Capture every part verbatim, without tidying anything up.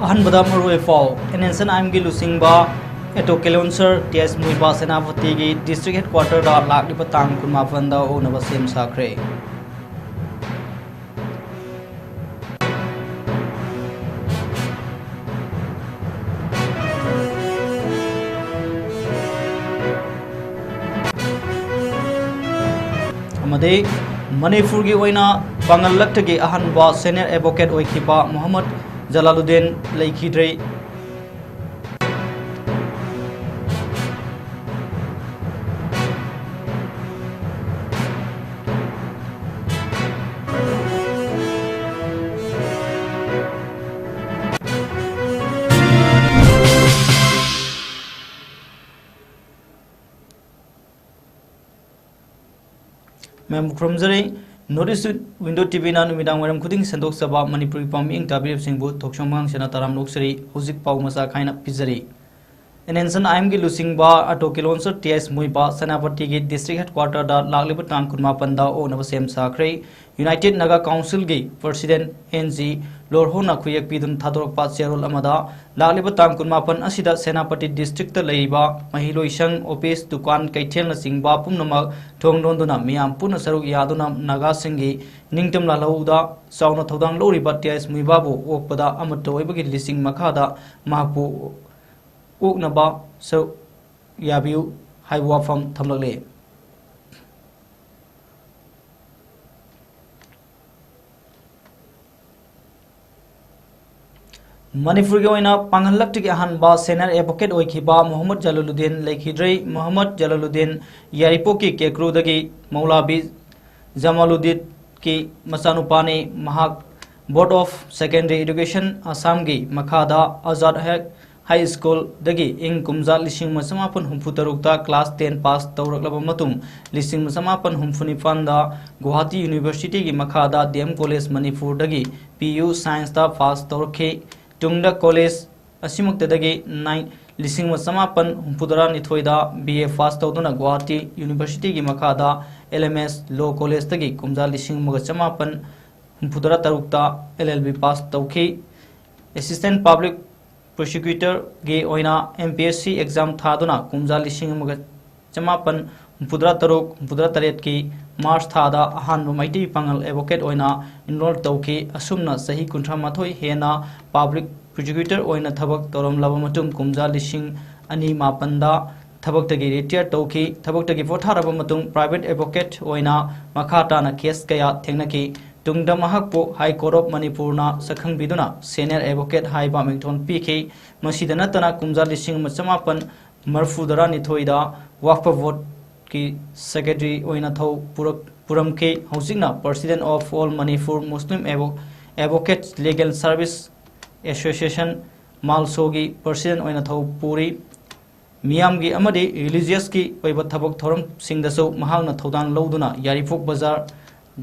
ꯑꯍꯥꯟꯕꯗ ꯃꯔꯨꯑꯣꯏ ꯄꯥꯎ꯫ ꯑꯦꯟ ꯑꯦꯟ ꯁꯤ ꯑꯥꯏ ꯑꯦꯝꯒꯤ ꯂꯨꯆꯤꯡꯕ ꯑꯦꯇꯣ ꯀꯦꯂꯣꯟꯁꯔ ꯇꯤ ꯑꯦꯁ ꯃꯨꯏꯕꯥ ꯁꯦꯅꯥꯄꯇꯤꯒꯤ ꯗꯤꯁꯇ꯭ꯔꯤꯛ ꯍꯦꯗꯀ꯭ꯋꯥꯇꯔꯗ ꯂꯥꯛꯂꯤꯕ ꯇꯥꯡ ꯀꯨꯟꯃꯥꯄꯟꯗ ꯑꯣꯛꯅꯕ ꯁꯦꯝ ꯁꯥꯈ꯭ꯔꯦ꯫ ꯑꯃꯗꯤ ꯃꯅꯤꯄꯨꯔꯒꯤ ꯑꯣꯏꯅ ꯄꯥꯡꯒꯜ ꯂꯛꯇꯒꯤ ꯑꯍꯥꯟꯕ ꯁꯦꯅꯤꯌꯔ ꯑꯦꯗꯚꯣꯀꯦꯠ ꯑꯣꯏꯈꯤꯕ ꯃꯨꯍꯝꯃꯗ ꯖꯂꯥꯂꯨꯗꯤꯟ ꯂꯩꯈꯤꯗ꯭ꯔꯦ꯫ ꯃꯌꯥꯝꯕꯨ ꯈꯨꯔꯨꯝꯖꯔꯤ꯫ North East Window ꯇꯤ ꯚꯤꯅ ꯅꯨꯃꯤꯗꯥꯡ ꯋꯥꯏꯔꯝ ꯈꯨꯗꯤꯡ ꯁꯟꯗꯣꯛꯆꯕ ꯃꯅꯤꯄꯨꯔꯤ ꯄꯥꯎ ꯃꯤꯠꯌꯦꯡ ꯇꯥꯕꯤꯔꯤꯕꯁꯤꯡꯕꯨ ꯊꯣꯛꯆꯣꯝ ꯉꯥꯡꯁꯦꯅ ꯇꯔꯥꯝꯅ ꯑꯣꯛꯆꯔꯤ꯫ ꯍꯧꯖꯤꯛ ꯄꯥꯎ ꯃꯆꯥ ꯈꯥꯏꯅ ꯄꯤꯖꯔꯤ꯫ ꯑꯦꯟ ꯑꯦꯟ ꯁꯤ ꯑꯥꯏ ꯑꯦꯝꯒꯤ ꯂꯨꯆꯤꯡꯕ ꯑꯇꯣ ꯀꯤꯂꯣꯟꯁꯔ ꯇꯤ ꯑꯦꯁ ꯃꯨꯏꯕꯥ ꯁꯦꯅꯥꯄꯇꯤꯒꯤ ꯗꯤꯁꯇ꯭ꯔꯤꯛ ꯍꯦꯗꯀ꯭ꯋꯥꯇꯔꯗ ꯂꯥꯛꯂꯤꯕ ꯇꯥꯡ ꯀꯨꯟꯃꯥꯄꯟꯗ ꯑꯣꯛꯅꯕ ꯁꯦꯝ ꯁꯥꯈ꯭ꯔꯦ꯫ ꯌꯨꯅꯥꯏꯇꯦꯗ ꯅꯥꯒꯥ ꯀꯥꯎꯟꯁꯤꯜꯒꯤ ꯄ꯭ꯔꯁꯤꯗꯦꯟ ꯑꯦꯟ ꯖꯤ ꯂꯣꯔꯍꯣꯅ ꯈꯨꯌꯦꯛ ꯄꯤꯗꯨꯅ ꯊꯥꯗꯣꯔꯛꯄ ꯆꯦꯔꯣꯜ ꯑꯃꯗ, ꯂꯥꯛꯂꯤꯕ ꯇꯥꯡ ꯀꯨꯟꯃꯥꯄꯟ ꯑꯁꯤꯗ ꯁꯦꯅꯥꯄꯇꯤ ꯗꯤꯁꯇ꯭ꯔꯤꯛꯇ ꯂꯩꯔꯤꯕ ꯃꯍꯩꯂꯣꯏꯁꯪ, ꯑꯣꯐꯤꯁ, ꯗꯨꯀꯥꯟ, ꯀꯩꯊꯦꯜꯅꯆꯤꯡꯕ ꯄꯨꯝꯅꯃꯛ ꯊꯣꯡ ꯂꯣꯟꯗꯨꯅ ꯃꯤꯌꯥꯝ ꯄꯨꯟꯅ ꯁꯔꯨꯛ ꯌꯥꯗꯨꯅ ꯅꯥꯒꯥꯁꯤꯡꯒꯤ ꯅꯤꯡꯇꯝ ꯂꯥꯜꯍꯧꯗ ꯆꯥꯎꯅ ꯊꯧꯗꯥꯡ ꯂꯧꯔꯤꯕ ꯇꯤ ꯑꯦꯁ ꯃꯨꯏꯕꯥꯕꯨ ꯑꯣꯛꯄꯗ ꯑꯃꯠꯇ ꯑꯣꯏꯕꯒꯤ ꯂꯤꯆꯤꯡ ꯃꯈꯥꯗ ꯃꯍꯥꯛꯄꯨ ꯑꯣꯛꯅꯕ ꯁꯔꯨꯛ ꯌꯥꯕꯤꯌꯨ ꯍꯥꯏꯕ ꯋꯥꯐꯝ ꯊꯝꯂꯛꯂꯤ꯫ ꯃꯅꯤꯄꯨꯔꯒꯤ ꯑꯣꯏꯅ ꯄꯥꯡꯒꯜ ꯂꯛꯇꯒꯤ ꯑꯍꯥꯟꯕ ꯁꯦꯅꯤꯌꯔ ꯑꯦꯗꯚꯣꯀꯦꯠ ꯑꯣꯏꯈꯤꯕ ꯃꯨꯍꯝꯃꯗ ꯖꯂꯥꯂꯨꯗꯤꯟ ꯂꯩꯈꯤꯗ꯭ꯔꯦ꯫ ꯃꯨꯍꯝꯃꯗ ꯖꯂꯥꯂꯨꯗꯤꯟ ꯌꯥꯏꯔꯤꯄꯣꯛꯀꯤ ꯀꯦꯀ꯭ꯔꯨꯗꯒꯤ ꯃꯧꯂꯥꯕꯤ ꯖꯃꯥꯂꯨꯗꯤꯟꯒꯤ ꯃꯆꯥꯅꯨꯄꯥꯅꯤ꯫ ꯃꯍꯥꯛ ꯕꯣꯔꯗ ꯑꯣꯐ ꯁꯦꯀꯦꯟꯗꯔꯤ ꯑꯦꯗꯨꯀꯦꯁꯟ ꯑꯁꯥꯝꯒꯤ ꯃꯈꯥꯗ ꯑꯖꯥꯗ ꯍꯦꯛ ꯍꯥꯏ ꯁ꯭ꯀꯨꯜꯗꯒꯤ ꯏꯪ ꯀꯨꯝꯖꯥ ꯂꯤꯁꯤꯡ ꯑꯃ ꯆꯃꯥꯄꯟ ꯍꯨꯝꯐꯨ ꯇꯔꯨꯛꯇ ꯀ꯭ꯂꯥꯁ ꯇꯦꯟ ꯄꯥꯁ ꯇꯧꯔꯛꯂꯕ ꯃꯇꯨꯡ, ꯂꯤꯁꯤꯡ ꯑꯃ ꯆꯃꯥꯄꯟ ꯍꯨꯝꯐꯨ ꯅꯤꯄꯥꯟꯗ ꯒꯨꯋꯥꯍꯥꯇꯤ ꯌꯨꯅꯤꯚꯔꯁꯤꯇꯤꯒꯤ ꯃꯈꯥꯗ ꯗꯤ ꯑꯦꯝ ꯀꯣꯂꯦꯖ ꯃꯅꯤꯄꯨꯔꯗꯒꯤ ꯄꯤ ꯌꯨ ꯁꯥꯏꯟꯁꯇ ꯄꯥꯁ ꯇꯧꯔꯛꯈꯤ꯫ ꯇꯨꯡꯗ ꯀꯣꯂꯦꯖ ꯑꯁꯤꯃꯛꯇꯗꯒꯤ ꯅꯥꯏꯟ, ꯂꯤꯁꯤꯡ ꯑꯃ ꯆꯃꯥꯄꯟ ꯍꯨꯝꯐꯨꯇꯔꯥꯅꯤꯊꯣꯏꯗ ꯕꯤ ꯑꯦ ꯄꯥꯁ ꯇꯧꯗꯨꯅ ꯒꯨꯋꯥꯍꯥꯇꯤ ꯌꯨꯅꯤꯚꯔꯁꯤꯇꯤꯒꯤ ꯃꯈꯥꯗ ꯑꯦꯜ ꯑꯦꯝ ꯑꯦꯁ ꯂꯣ ꯀꯣꯂꯦꯖꯇꯒꯤ ꯀꯨꯝꯖꯥ ꯂꯤꯁꯤꯡ ꯑꯃꯒ ꯆꯃꯥꯄꯟ ꯍꯨꯝꯐꯨꯇꯔꯥ ꯇꯔꯨꯛꯇ ꯑꯦꯜ ꯑꯦꯜ ꯕꯤ ꯄꯥꯁ ꯇꯧꯈꯤ꯫ Assistant Public Prosecutorꯒꯤ ꯑꯣꯏꯅ M P S C exam ꯊꯥꯗꯨꯅ ꯀꯨꯝꯖꯥ ꯂꯤꯁꯤꯡ ꯑꯃꯒ ꯆꯃꯥꯄꯟ ꯍꯨꯝꯐꯨꯇꯔꯥ ꯇꯔꯨꯛ ꯍꯨꯝꯐꯨꯇꯔꯥ ꯇꯔꯦꯠꯀꯤ March ꯊꯥꯗ ꯑꯍꯥꯟꯕ ꯃꯩꯇꯩ ꯄꯥꯉꯜ advocate ꯑꯣꯏꯅ enroll ꯇꯧꯈꯤ꯫ ꯑꯁꯨꯝꯅ ꯆꯍꯤ ꯀꯨꯟꯊ꯭ꯔꯥ ꯃꯥꯊꯣꯏ ꯍꯦꯟꯅ Public Prosecutor ꯑꯣꯏꯅ ꯊꯕꯛ ꯇꯧꯔꯝꯂꯕ ꯃꯇꯨꯡ, ꯀꯨꯝꯖꯥ ꯂꯤꯁꯤꯡ ꯑꯅꯤ ꯃꯥꯄꯟꯗ ꯊꯕꯛꯇꯒꯤ retire ꯇꯧꯈꯤ꯫ ꯊꯕꯛꯇꯒꯤ ꯄꯣꯊꯥꯔꯕ ꯃꯇꯨꯡ private advocate ꯑꯣꯏꯅ ꯃꯈꯥ ꯇꯥꯅ case ꯀꯌꯥ ꯊꯦꯡꯅꯈꯤ꯫ ꯇꯨꯡꯗ ꯃꯍꯥꯛꯄꯨ High Court of ꯃꯅꯤꯄꯨꯔꯅ ꯁꯛꯈꯪꯕꯤꯗꯨꯅ senior advocate ꯍꯥꯏꯕ ꯃꯤꯡꯊꯣꯟ ꯄꯤꯈꯤ꯫ ꯃꯁꯤꯗ ꯅꯠꯇꯅ ꯀꯨꯝꯖꯥ ꯂꯤꯁꯤꯡ ꯑꯃ ꯆꯃꯥꯄꯟ ꯃꯔꯤꯐꯨꯇꯔꯥ ꯅꯤꯊꯣꯏꯗ Waqf Boardꯀꯤ secretary ꯑꯣꯏꯅ ꯊꯧ ꯄꯨꯔꯛ-, ꯄꯨꯔꯝꯈꯤ꯫ ꯍꯧꯖꯤꯛꯅ President of All Manipur Muslim Advo-, Advocates Legal Service Association, MALSOꯒꯤ president ꯑꯣꯏꯅ ꯊꯧ ꯄꯨꯔꯤ꯫ ꯃꯤꯌꯥꯝꯒꯤ ꯑꯃꯗꯤ religiousꯀꯤ ꯑꯣꯏꯕ ꯊꯕꯛ ꯊꯧꯔꯝꯁꯤꯡꯗꯁꯨ ꯃꯍꯥꯛꯅ ꯊꯧꯗꯥꯡ ꯂꯧꯗꯨꯅ ꯌꯥꯏꯔꯤꯄꯣꯛ ꯕꯖꯥꯔ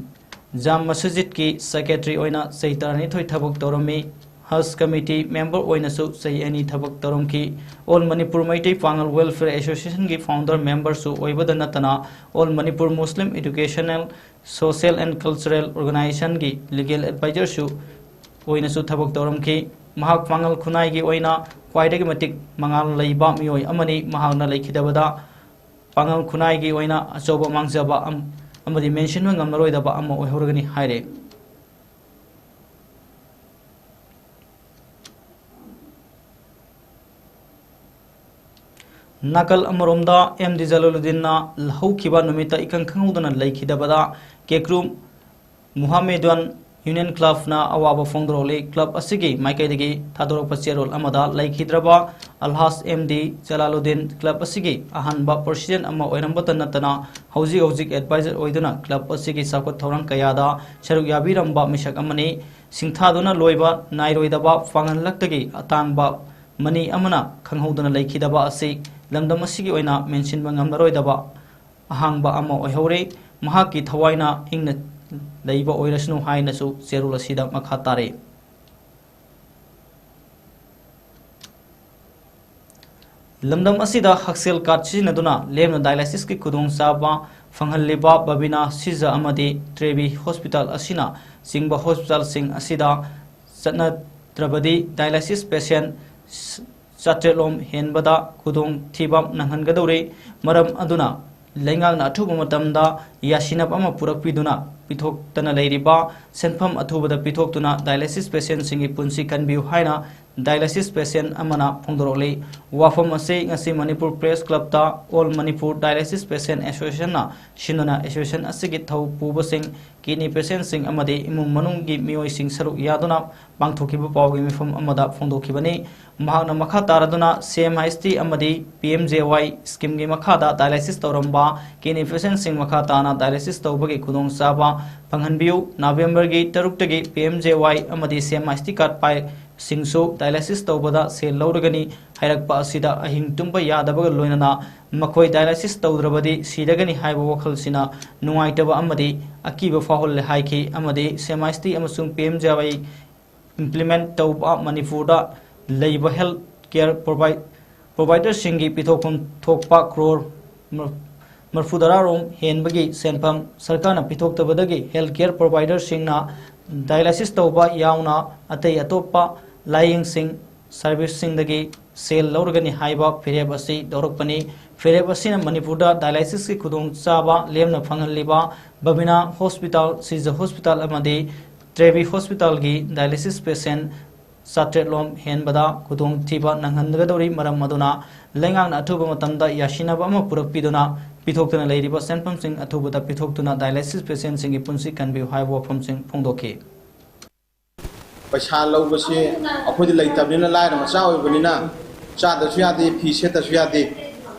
ꯖꯥꯝ ꯃꯁꯖꯤꯗꯀꯤ secretary ꯑꯣꯏꯅ ꯆꯍꯤ ꯇꯔꯥꯅꯤꯊꯣꯏ ꯊꯕꯛ ꯇꯧꯔꯝꯃꯤ꯫ Hajj Committee member ꯑꯣꯏꯅꯁꯨ ꯆꯍꯤ ꯑꯅꯤ ꯊꯕꯛ ꯇꯧꯔꯝꯈꯤ꯫ All Manipur ꯃꯩꯇꯩ ꯄꯥꯉꯜ Welfare Associationꯒꯤ founder memberꯁꯨ ꯑꯣꯏꯕꯗ ꯅꯠꯇꯅ All Manipur Muslim Educational Social and Cultural Organizationꯒꯤ legal advisorꯁꯨ ꯑꯣꯏꯅꯁꯨ ꯊꯕꯛ ꯇꯧꯔꯝꯈꯤ꯫ ꯃꯍꯥꯛ ꯄꯥꯉꯜ ꯈꯨꯟꯅꯥꯏꯒꯤ ꯑꯣꯏꯅ ꯈ꯭ꯋꯥꯏꯗꯒꯤ ꯃꯇꯤꯛ ꯃꯉꯥꯜ ꯂꯩꯕ ꯃꯤꯑꯣꯏ ꯑꯃꯅꯤ꯫ ꯃꯍꯥꯛꯅ ꯂꯩꯈꯤꯗꯕꯗ ꯄꯥꯉꯜ ꯈꯨꯟꯅꯥꯏꯒꯤ ꯑꯣꯏꯅ ꯑꯆꯧꯕ ꯃꯥꯡꯖꯕ ꯑꯝ-, ꯑꯃꯗꯤ ꯃꯦꯟꯁꯤꯟꯕ ꯉꯝꯂꯔꯣꯏꯗꯕ ꯑꯃ ꯑꯣꯏꯍꯧꯔꯒꯅꯤ ꯍꯥꯏꯔꯦ꯫ ꯅꯥꯀꯜ ꯑꯃꯔꯣꯝꯗ, M D ꯖꯂꯥꯂꯨꯗꯤꯟꯅ ꯍꯧꯈꯤꯕ ꯅꯨꯃꯤꯠꯇ ꯏꯈꯪ ꯈꯪꯍꯧꯗꯅ ꯂꯩꯈꯤꯗꯕꯗ, ꯀꯦꯀ꯭ꯔꯨ ꯃꯨꯍꯥꯃꯦꯗꯥꯟ ꯌꯨꯅꯤꯌꯟ ꯀ꯭ꯂꯕꯅ ꯑꯋꯥꯕ ꯐꯣꯡꯗꯣꯔꯛꯂꯤ꯫ ꯀ꯭ꯂꯕ ꯑꯁꯤꯒꯤ ꯃꯥꯏꯀꯩꯗꯒꯤ ꯊꯥꯗꯣꯔꯛꯄ ꯆꯦꯔꯣꯜ ꯑꯃꯗ, ꯂꯩꯈꯤꯗ꯭ꯔꯕ ꯑꯜꯍꯥꯖ M D ꯖꯂꯥꯂꯨꯗꯤꯟ ꯀ꯭ꯂꯕ ꯑꯁꯤꯒꯤ ꯑꯍꯥꯟꯕ president ꯑꯃ ꯑꯣꯏꯔꯝꯕꯇ ꯅꯠꯇꯅ, ꯍꯧꯖꯤꯛ ꯍꯧꯖꯤꯛ advisor ꯑꯣꯏꯗꯨꯅ ꯀ꯭ꯂꯕ ꯑꯁꯤꯒꯤ ꯆꯥꯎꯈꯠ ꯊꯧꯔꯥꯡ ꯀꯌꯥꯗ ꯁꯔꯨꯛ ꯌꯥꯕꯤꯔꯝꯕ ꯃꯤꯁꯛ ꯑꯃꯅꯤ꯫ ꯁꯤꯡꯊꯥꯗꯨꯅ ꯂꯣꯏꯕ ꯅꯥꯏꯔꯣꯏꯗꯕ ꯄꯥꯡꯒꯜ ꯂꯛꯇꯒꯤ ꯑꯇꯥꯡꯕ ꯃꯅꯤ ꯑꯃꯅ ꯈꯪꯍꯧꯗꯅ ꯂꯩꯈꯤꯗꯕ ꯑꯁꯤ ꯂꯝꯗꯝ ꯑꯁꯤꯒꯤ ꯑꯣꯏꯅ ꯃꯦꯟꯁꯤꯟꯕ ꯉꯝꯂꯔꯣꯏꯗꯕ ꯑꯍꯥꯡꯕ ꯑꯃ ꯑꯣꯏꯍꯧꯔꯦ꯫ ꯃꯍꯥꯛꯀꯤ ꯊꯋꯥꯏꯅ ꯏꯪꯅ ꯂꯩꯕ ꯑꯣꯏꯔꯁꯅꯨ ꯍꯥꯏꯅꯁꯨ ꯆꯦꯔꯣꯜ ꯑꯁꯤꯗ ꯃꯈꯥ ꯇꯥꯔꯦ꯫ ꯂꯝꯗꯝ ꯑꯁꯤꯗ ꯍꯛꯁꯦꯜ card ꯁꯤꯖꯤꯟꯅꯗꯨꯅ ꯂꯦꯝꯅ dialysis ꯀꯤ ꯈꯨꯗꯣꯡꯆꯥꯕ ꯐꯪꯍꯜꯂꯤꯕ ꯕꯕꯤꯅꯥ ꯁꯤꯖ ꯑꯃꯗꯤ ꯇ꯭ꯔꯦꯕꯤ hospital ꯑꯁꯤꯅ ꯆꯤꯡꯕ hospital ꯁꯤꯡ ꯑꯁꯤꯗ ꯆꯠꯅ-, ꯅꯠꯇ꯭ꯔꯕꯗꯤ dialysis patient ꯆꯥꯇ꯭ꯔꯦꯠꯂꯣꯝ ꯍꯦꯟꯕꯗ ꯈꯨꯗꯣꯡꯊꯤꯕ ꯅꯪꯍꯟꯒꯗꯧꯔꯤ꯫ ꯃꯔꯝ ꯑꯗꯨꯅ ꯂꯩꯉꯥꯛꯅ ꯑꯊꯨꯕ ꯃꯇꯝꯗ ꯌꯥꯁꯤꯟꯅꯕ ꯑꯃ ꯄꯨꯔꯛꯄꯤꯗꯨꯅ ꯄꯤꯊꯣꯛꯇꯅ ꯂꯩꯔꯤꯕ ꯁꯦꯟꯐꯝ ꯑꯊꯨꯕꯗ ꯄꯤꯊꯣꯛꯇꯨꯅ dialysis patientꯁꯤꯡꯒꯤ ꯄꯨꯟꯁꯤ ꯀꯟꯕꯤꯌꯨ ꯍꯥꯏꯅ dialysis patient ꯑꯃꯅ ꯐꯣꯡꯗꯣꯔꯛꯂꯤ꯫ ꯋꯥꯐꯝ ꯑꯁꯤ ꯉꯁꯤ Manipur Press Clubꯇ All Manipur Dialysis Patient Associationꯅ ꯁꯤꯟꯗꯨꯅ association ꯑꯁꯤꯒꯤ ꯊꯧ ꯄꯨꯕꯁꯤꯡ, kidney patientꯁꯤꯡ ꯑꯃꯗꯤ ꯏꯃꯨꯡ ꯃꯅꯨꯡꯒꯤ ꯃꯤꯑꯣꯏꯁꯤꯡ ꯁꯔꯨꯛ ꯌꯥꯗꯨꯅ ꯄꯥꯡꯊꯣꯛꯈꯤꯕ ꯄꯥꯎꯒꯤ ꯃꯤꯐꯝ ꯑꯃꯗ ꯐꯣꯡꯗꯣꯛꯈꯤꯕꯅꯤ꯫ ꯃꯍꯥꯛꯅ ꯃꯈꯥ ꯇꯥꯔꯗꯨꯅ C M H T ꯑꯃꯗꯤ P M J Y schemeꯒꯤ ꯃꯈꯥꯗ dialysis ꯇꯧꯔꯝꯕ kidney patientꯁꯤꯡ ꯃꯈꯥ ꯇꯥꯅ dialysis ꯇꯧꯕꯒꯤ ꯈꯨꯗꯣꯡꯆꯥꯕ ꯐꯪꯍꯟꯕꯤꯌꯨ꯫ ꯅꯕꯦꯝꯕꯔꯒꯤ ꯇꯔꯨꯛꯇꯒꯤ P M J Y ꯑꯃꯗꯤ C M H T card ꯄꯥꯏ ꯁꯤꯡꯁꯨ dialysis ꯇꯧꯕꯗ ꯁꯦꯜ ꯂꯧꯔꯒꯅꯤ ꯍꯥꯏꯔꯛꯄ ꯑꯁꯤꯗ ꯑꯍꯤꯡ ꯇꯨꯝꯕ ꯌꯥꯗꯕꯒ ꯂꯣꯏꯅꯅ ꯃꯈꯣꯏ dialysis ꯇꯧꯗ꯭ꯔꯕꯗꯤ ꯁꯤꯔꯒꯅꯤ ꯍꯥꯏꯕ ꯋꯥꯈꯜꯁꯤꯅ ꯅꯨꯡꯉꯥꯏꯇꯕ ꯑꯃꯗꯤ ꯑꯀꯤꯕ ꯐꯥꯎꯍꯜꯂꯦ ꯍꯥꯏꯈꯤ꯫ ꯑꯃꯗꯤ C M H T ꯑꯃꯁꯨꯡ P M J Y implement ꯇꯧꯕ ꯃꯅꯤꯄꯨꯔꯗ ꯂꯩꯕ health care provi- providerꯁꯤꯡꯒꯤ ꯄꯤꯊꯣꯛꯐꯝ ꯊꯣꯛꯄ crore ꯃꯔꯐꯨꯇꯔꯥꯔꯣꯝ ꯍꯦꯟꯕꯒꯤ ꯁꯦꯟꯐꯝ ꯁꯔꯀꯥꯔꯅ ꯄꯤꯊꯣꯛꯇꯕꯗꯒꯤ health care providerꯁꯤꯡꯅ dialysis ꯇꯧꯕ ꯌꯥꯎꯅ ꯑꯇꯩ ꯑꯇꯣꯞꯄ ꯂꯥꯌꯦꯡꯁꯤꯡ serviceꯁꯤꯡꯗꯒꯤ ꯁꯦꯜ ꯂꯧꯔꯒꯅꯤ ꯍꯥꯏꯕ ꯐꯤꯔꯦꯞ ꯑꯁꯤ ꯂꯧꯔꯛꯄꯅꯤ꯫ ꯐꯤꯔꯦꯞ ꯑꯁꯤꯅ ꯃꯅꯤꯄꯨꯔꯗ dialysisꯀꯤ ꯈꯨꯗꯣꯡꯆꯥꯕ ꯂꯦꯝꯅ ꯐꯪꯍꯜꯂꯤꯕ ꯕꯕꯤꯅꯥ hospital, ꯁꯤꯖ hospital ꯑꯃꯗꯤ ꯇ꯭ꯔꯦꯕꯤ hospitalꯒꯤ dialysis patient ꯆꯥꯇ꯭ꯔꯦꯠꯂꯣꯝ ꯍꯦꯟꯕꯗ ꯈꯨꯗꯣꯡꯊꯤꯕ ꯅꯪꯍꯟꯒꯗꯧꯔꯤ꯫ ꯃꯔꯝ ꯑꯗꯨꯅ ꯂꯩꯉꯥꯛꯅ ꯑꯊꯨꯕ ꯃꯇꯝꯗ ꯌꯥꯁꯤꯟꯅꯕ ꯑꯃ ꯄꯨꯔꯛꯄꯤꯗꯨꯅ ꯄꯤꯊꯣꯛꯇꯨꯅ ꯂꯩꯔꯤꯕ ꯁꯦꯟꯐꯝꯁꯤꯡ ꯑꯊꯨꯕꯗ ꯄꯤꯊꯣꯛꯇꯨꯅ dialysis patientꯁꯤꯡꯒꯤ ꯄꯨꯟꯁꯤ ꯀꯟꯕꯤꯌꯨ ꯍꯥꯏꯕ ꯋꯥꯐꯝꯁꯤꯡ ꯐꯣꯡꯗꯣꯛꯈꯤ꯫ ꯄꯩꯁꯥ ꯂꯧꯕꯁꯤ ꯑꯩꯈꯣꯏꯗꯤ ꯂꯩꯇꯕꯅꯤꯅ, ꯂꯥꯏꯔ ꯃꯆꯥ ꯑꯣꯏꯕꯅꯤꯅ ꯆꯥꯗꯁꯨ ꯌꯥꯗꯦ, ꯐꯤ ꯁꯦꯠꯇꯁꯨ ꯌꯥꯗꯦ꯫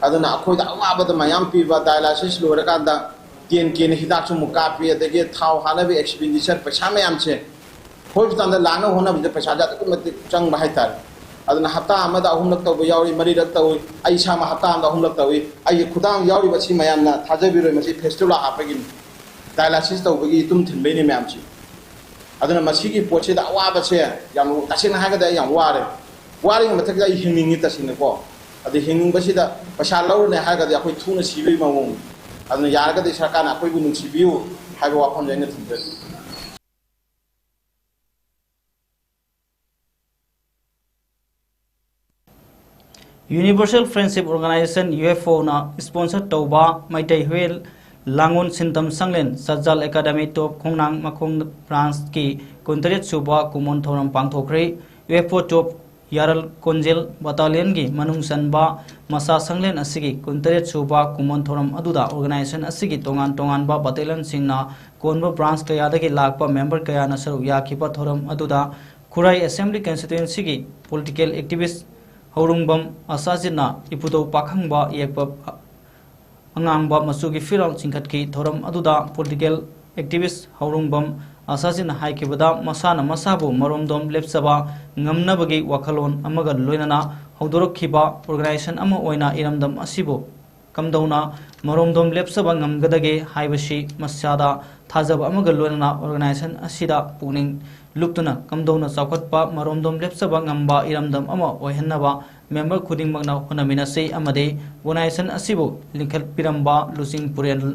ꯑꯗꯨꯅ ꯑꯩꯈꯣꯏꯗ ꯑꯋꯥꯕꯗ ꯃꯌꯥꯝ ꯄꯤꯕ, dialysis ꯂꯣꯏꯔꯀꯥꯟꯗ ten Kꯅ ꯍꯤꯗꯥꯛꯁꯨ ꯑꯃꯨꯛ ꯀꯥꯞꯄꯤ, ꯑꯗꯒꯤ ꯊꯥꯎ ꯍꯥꯟꯅꯕ expenditure ꯄꯩꯁꯥ ꯃꯌꯥꯝꯁꯦ hospitalꯗ ꯂꯥꯛꯅꯕ ꯍꯣꯠꯅꯕꯗ ꯄꯩꯁꯥꯁꯦ ꯑꯗꯨꯛꯀꯤ ꯃꯇꯤꯛ ꯆꯪꯕ ꯍꯥꯏꯇꯥꯔꯦ꯫ ꯑꯗꯨꯅ ꯍꯞꯇꯥ ꯑꯃꯗ ꯑꯍꯨꯝꯂꯛ ꯇꯧꯕ ꯌꯥꯎꯔꯤ, ꯃꯔꯤꯔꯛ ꯇꯧꯏ꯫ ꯑꯩ ꯏꯁꯥꯃꯛ ꯍꯞꯇꯥ ꯑꯃꯗ ꯑꯍꯨꯝꯂꯛ ꯇꯧꯏ꯫ ꯑꯩꯒꯤ ꯈꯨꯗꯥꯡ ꯌꯥꯎꯔꯤꯕ ꯑꯁꯤ ꯃꯌꯥꯝꯅ ꯊꯥꯖꯕꯤꯔꯣꯏ, ꯃꯁꯤ fistula ꯍꯥꯞꯄꯒꯤꯅꯤ꯫ Dialysis ꯇꯧꯕꯒꯤ ꯏꯇꯨꯝ ꯊꯤꯟꯕꯩꯅꯤ ꯃꯌꯥꯝꯁꯤ꯫ ꯑꯗꯨꯅ ꯃꯁꯤꯒꯤ ꯄꯣꯠꯁꯤꯗ ꯑꯋꯥꯕꯁꯦ ꯌꯥꯝ, ꯇꯁꯦꯡꯅ ꯍꯥꯏꯔꯒꯗꯤ ꯑꯩ ꯌꯥꯝ ꯋꯥꯔꯦ꯫ ꯋꯥꯔꯤꯉꯩ ꯃꯊꯛꯇ ꯑꯩ ꯍꯤꯡꯅꯤꯡꯉꯤ ꯇꯁꯦꯡꯅꯀꯣ꯫ ꯑꯗꯨ ꯍꯤꯡꯅꯤꯡꯕꯁꯤꯗ ꯄꯩꯁꯥ ꯂꯧꯔꯅꯤ ꯍꯥꯏꯔꯒꯗꯤ ꯑꯩꯈꯣꯏ ꯊꯨꯅ ꯁꯤꯕꯒꯤ ꯃꯑꯣꯡꯅꯤ꯫ ꯑꯗꯨꯅ ꯌꯥꯔꯒꯗꯤ ꯁꯔꯀꯥꯔꯅ ꯑꯩꯈꯣꯏꯕꯨ ꯅꯨꯡꯁꯤꯕꯤꯌꯨ ꯍꯥꯏꯕ ꯋꯥꯐꯝꯁꯦ ꯑꯩꯅ ꯊꯝꯖꯒꯦ꯫ Universal Friendship Organization, UFOꯅ sponsor ꯇꯧꯕ ꯃꯩꯇꯩ ꯍꯨꯌꯦꯟ ꯂꯥꯡꯒꯣꯜ ꯁꯤꯟꯇꯝ ꯁꯪꯂꯦꯟ ꯁꯠꯖꯥꯜ ꯑꯦꯀꯥꯗꯃꯤ ꯇꯣꯞ ꯈꯣꯡꯅꯥꯡ ꯃꯈꯣꯡ branchꯀꯤ ꯀꯨꯟꯇꯔꯦꯠ ꯁꯨꯕ ꯀꯨꯃꯣꯟ ꯊꯧꯔꯝ ꯄꯥꯡꯊꯣꯛꯈ꯭ꯔꯦ꯫ UFO ꯇꯣꯞ ꯌꯥꯔꯜ ꯀꯣꯟꯖꯦꯜ battalionꯒꯤ ꯃꯅꯨꯡ ꯆꯟꯕ ꯃꯁꯥ ꯁꯪꯂꯦꯟ ꯑꯁꯤꯒꯤ ꯀꯨꯟꯇꯔꯦꯠ ꯁꯨꯕ ꯀꯨꯃꯣꯟ ꯊꯧꯔꯝ ꯑꯗꯨꯗ organization ꯑꯁꯤꯒꯤ ꯇꯣꯉꯥꯟ ꯇꯣꯉꯥꯟꯕ battalionꯁꯤꯡꯅ ꯀꯣꯟꯕ branch ꯀꯌꯥꯗꯒꯤ ꯂꯥꯛꯄ member ꯀꯌꯥꯅ ꯁꯔꯨꯛ ꯌꯥꯈꯤꯕ ꯊꯧꯔꯝ ꯑꯗꯨꯗ ꯈꯨꯔꯥꯏ Assembly Constituencyꯒꯤ political activist ꯍꯧꯔꯨꯡꯕꯝ ꯑꯁꯥꯖꯤꯠꯅ ꯏꯄꯨꯗꯧ ꯄꯥꯈꯪꯕ ꯌꯦꯛꯄ ꯑꯉꯥꯡꯕ ꯃꯆꯨꯒꯤ ꯐꯤꯔꯥꯜ ꯆꯤꯡꯈꯠꯈꯤ꯫ ꯊꯧꯔꯝ ꯑꯗꯨꯗ political activist ꯍꯧꯔꯨꯡꯕꯝ ꯑꯁꯥꯖꯤꯠꯅ ꯍꯥꯏꯈꯤꯕꯗ, ꯃꯁꯥꯅ ꯃꯁꯥꯕꯨ ꯃꯔꯣꯝꯗꯣꯝ ꯂꯦꯞꯆꯕ ꯉꯝꯅꯕꯒꯤ ꯋꯥꯈꯜꯂꯣꯟ ꯑꯃꯒ ꯂꯣꯏꯅꯅ ꯍꯧꯗꯣꯔꯛꯈꯤꯕ organization ꯑꯃ ꯑꯣꯏꯅ ꯏꯔꯝꯗꯝ ꯑꯁꯤꯕꯨ ꯀꯝꯗꯧꯅ ꯃꯔꯣꯝꯗꯣꯝ ꯂꯦꯞꯆꯕ ꯉꯝꯒꯗꯒꯦ ꯍꯥꯏꯕꯁꯤ ꯃꯁꯥꯗ ꯊꯥꯖꯕ ꯑꯃꯒ ꯂꯣꯏꯅꯅ organization ꯑꯁꯤꯗ ꯄꯨꯛꯅꯤꯡ ꯂꯨꯞꯇꯨꯅ ꯀꯝꯗꯧꯅ ꯆꯥꯎꯈꯠꯄ ꯃꯔꯣꯝꯗꯣꯝ ꯂꯦꯞꯆꯕ ꯉꯝꯕ ꯏꯔꯝꯗꯝ ꯑꯃ ꯑꯣꯏꯍꯟꯅꯕ member ꯈꯨꯗꯤꯡꯃꯛꯅ ꯍꯣꯠꯅꯃꯤꯟꯅꯁꯤ ꯑꯃꯗꯤ organization ꯑꯁꯤꯕꯨ ꯂꯤꯡꯈꯠꯄꯤꯔꯝꯕ ꯂꯨꯆꯤꯡ ꯄꯨꯔꯦꯜꯅ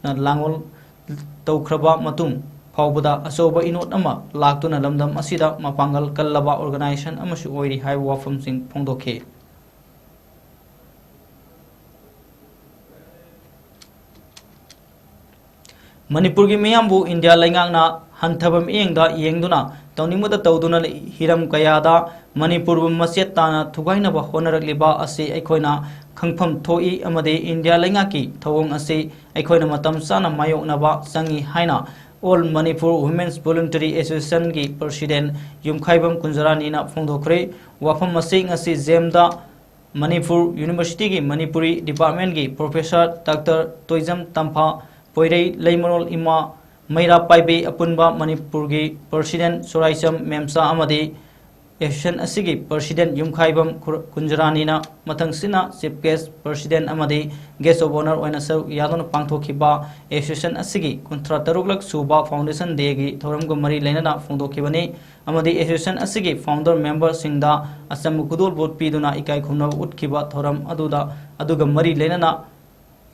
ꯂꯥꯡꯑꯣꯜ ꯇꯧꯈ꯭ꯔꯕ ꯃꯇꯨꯡ ꯐꯥꯎꯕꯗ ꯑꯆꯧꯕ ꯏꯅꯣꯠ ꯑꯃ ꯂꯥꯛꯇꯨꯅ ꯂꯝꯗꯝ ꯑꯁꯤꯗ ꯃꯄꯥꯡꯒꯜ ꯀꯜꯂꯕ organization ꯑꯃꯁꯨ ꯑꯣꯏꯔꯤ ꯍꯥꯏꯕ ꯋꯥꯐꯝꯁꯤꯡ ꯐꯣꯡꯗꯣꯛꯈꯤ꯫ ꯃꯅꯤꯄꯨꯔꯒꯤ ꯃꯤꯌꯥꯝꯕꯨ ꯏꯟꯗꯤꯌꯥ ꯂꯩꯉꯥꯛꯅ ꯍꯟꯊꯕ ꯃꯤꯠꯌꯦꯡꯗ ꯌꯦꯡꯗꯨꯅ ꯇꯧꯅꯤꯡꯕꯗ ꯇꯧꯗꯨꯅ ꯍꯤꯔꯝ ꯀꯌꯥꯗ ꯃꯅꯤꯄꯨꯔꯕꯨ ꯃꯆꯦꯠ ꯇꯥꯅ ꯊꯨꯒꯥꯏꯅꯕ ꯍꯣꯠꯅꯔꯛꯂꯤꯕ ꯑꯁꯤ ꯑꯩꯈꯣꯏꯅ ꯈꯪꯐꯝ ꯊꯣꯛꯏ ꯑꯃꯗꯤ ꯏꯟꯗꯤꯌꯥ ꯂꯩꯉꯥꯛꯀꯤ ꯊꯧꯑꯣꯡ ꯑꯁꯤ ꯑꯩꯈꯣꯏꯅ ꯃꯇꯝ ꯆꯥꯅ ꯃꯥꯌꯣꯛꯅꯕ ꯆꯪꯏ ꯍꯥꯏꯅ All Manipur Women's Voluntary Associationꯒꯤ president ꯌꯨꯝꯈꯥꯏꯕꯝ ꯀꯨꯟꯖꯔꯥꯅꯤꯅ ꯐꯣꯡꯗꯣꯛꯈ꯭ꯔꯦ꯫ ꯋꯥꯐꯝ ꯑꯁꯤ ꯉꯁꯤ ꯖꯦꯝꯗ ꯃꯅꯤꯄꯨꯔ Universityꯒꯤ ꯃꯅꯤꯄꯨꯔꯤ departmentꯀꯤ professor Doctor ꯇꯣꯏꯖꯝ ꯇꯝꯐꯥ, ꯄꯣꯏꯔꯩ ꯂꯩꯃꯔꯣꯜ ꯏꯃꯥ ꯃꯩꯔꯥ ꯄꯥꯏꯕꯤ ꯑꯄꯨꯟꯕ ꯃꯅꯤꯄꯨꯔꯒꯤ president ꯁꯣꯔꯥꯏꯆꯝ ꯃꯦꯝꯆꯥ ꯑꯃꯗꯤ association ꯑꯁꯤꯒꯤ president ꯌꯨꯝꯈꯥꯏꯕꯝ ꯈꯨꯔ-, ꯀꯨꯟꯖꯔꯥꯅꯤꯅ ꯃꯊꯪꯁꯤꯅ chief guest, president ꯑꯃꯗꯤ guest of honour ꯑꯣꯏꯅ ꯁꯔꯨꯛ ꯌꯥꯗꯨꯅ ꯄꯥꯡꯊꯣꯛꯈꯤꯕ association ꯑꯁꯤꯒꯤ ꯀꯨꯟꯊ꯭ꯔꯥ ꯇꯔꯨꯛꯂꯛ ꯁꯨꯕ foundation dayꯒꯤ ꯊꯧꯔꯝꯒ ꯃꯔꯤ ꯂꯩꯅꯅ ꯐꯣꯡꯗꯣꯛꯈꯤꯕꯅꯤ꯫ ꯑꯃꯗꯤ association ꯑꯁꯤꯒꯤ founder memberꯁꯤꯡꯗ ꯑꯆꯝꯕ ꯈꯨꯗꯣꯜꯄꯣꯠ ꯄꯤꯗꯨꯅ ꯏꯀꯥꯏ ꯈꯨꯝꯅꯕ ꯎꯠꯈꯤꯕ ꯊꯧꯔꯝ ꯑꯗꯨꯗ, ꯑꯗꯨꯒ ꯃꯔꯤ ꯂꯩꯅꯅ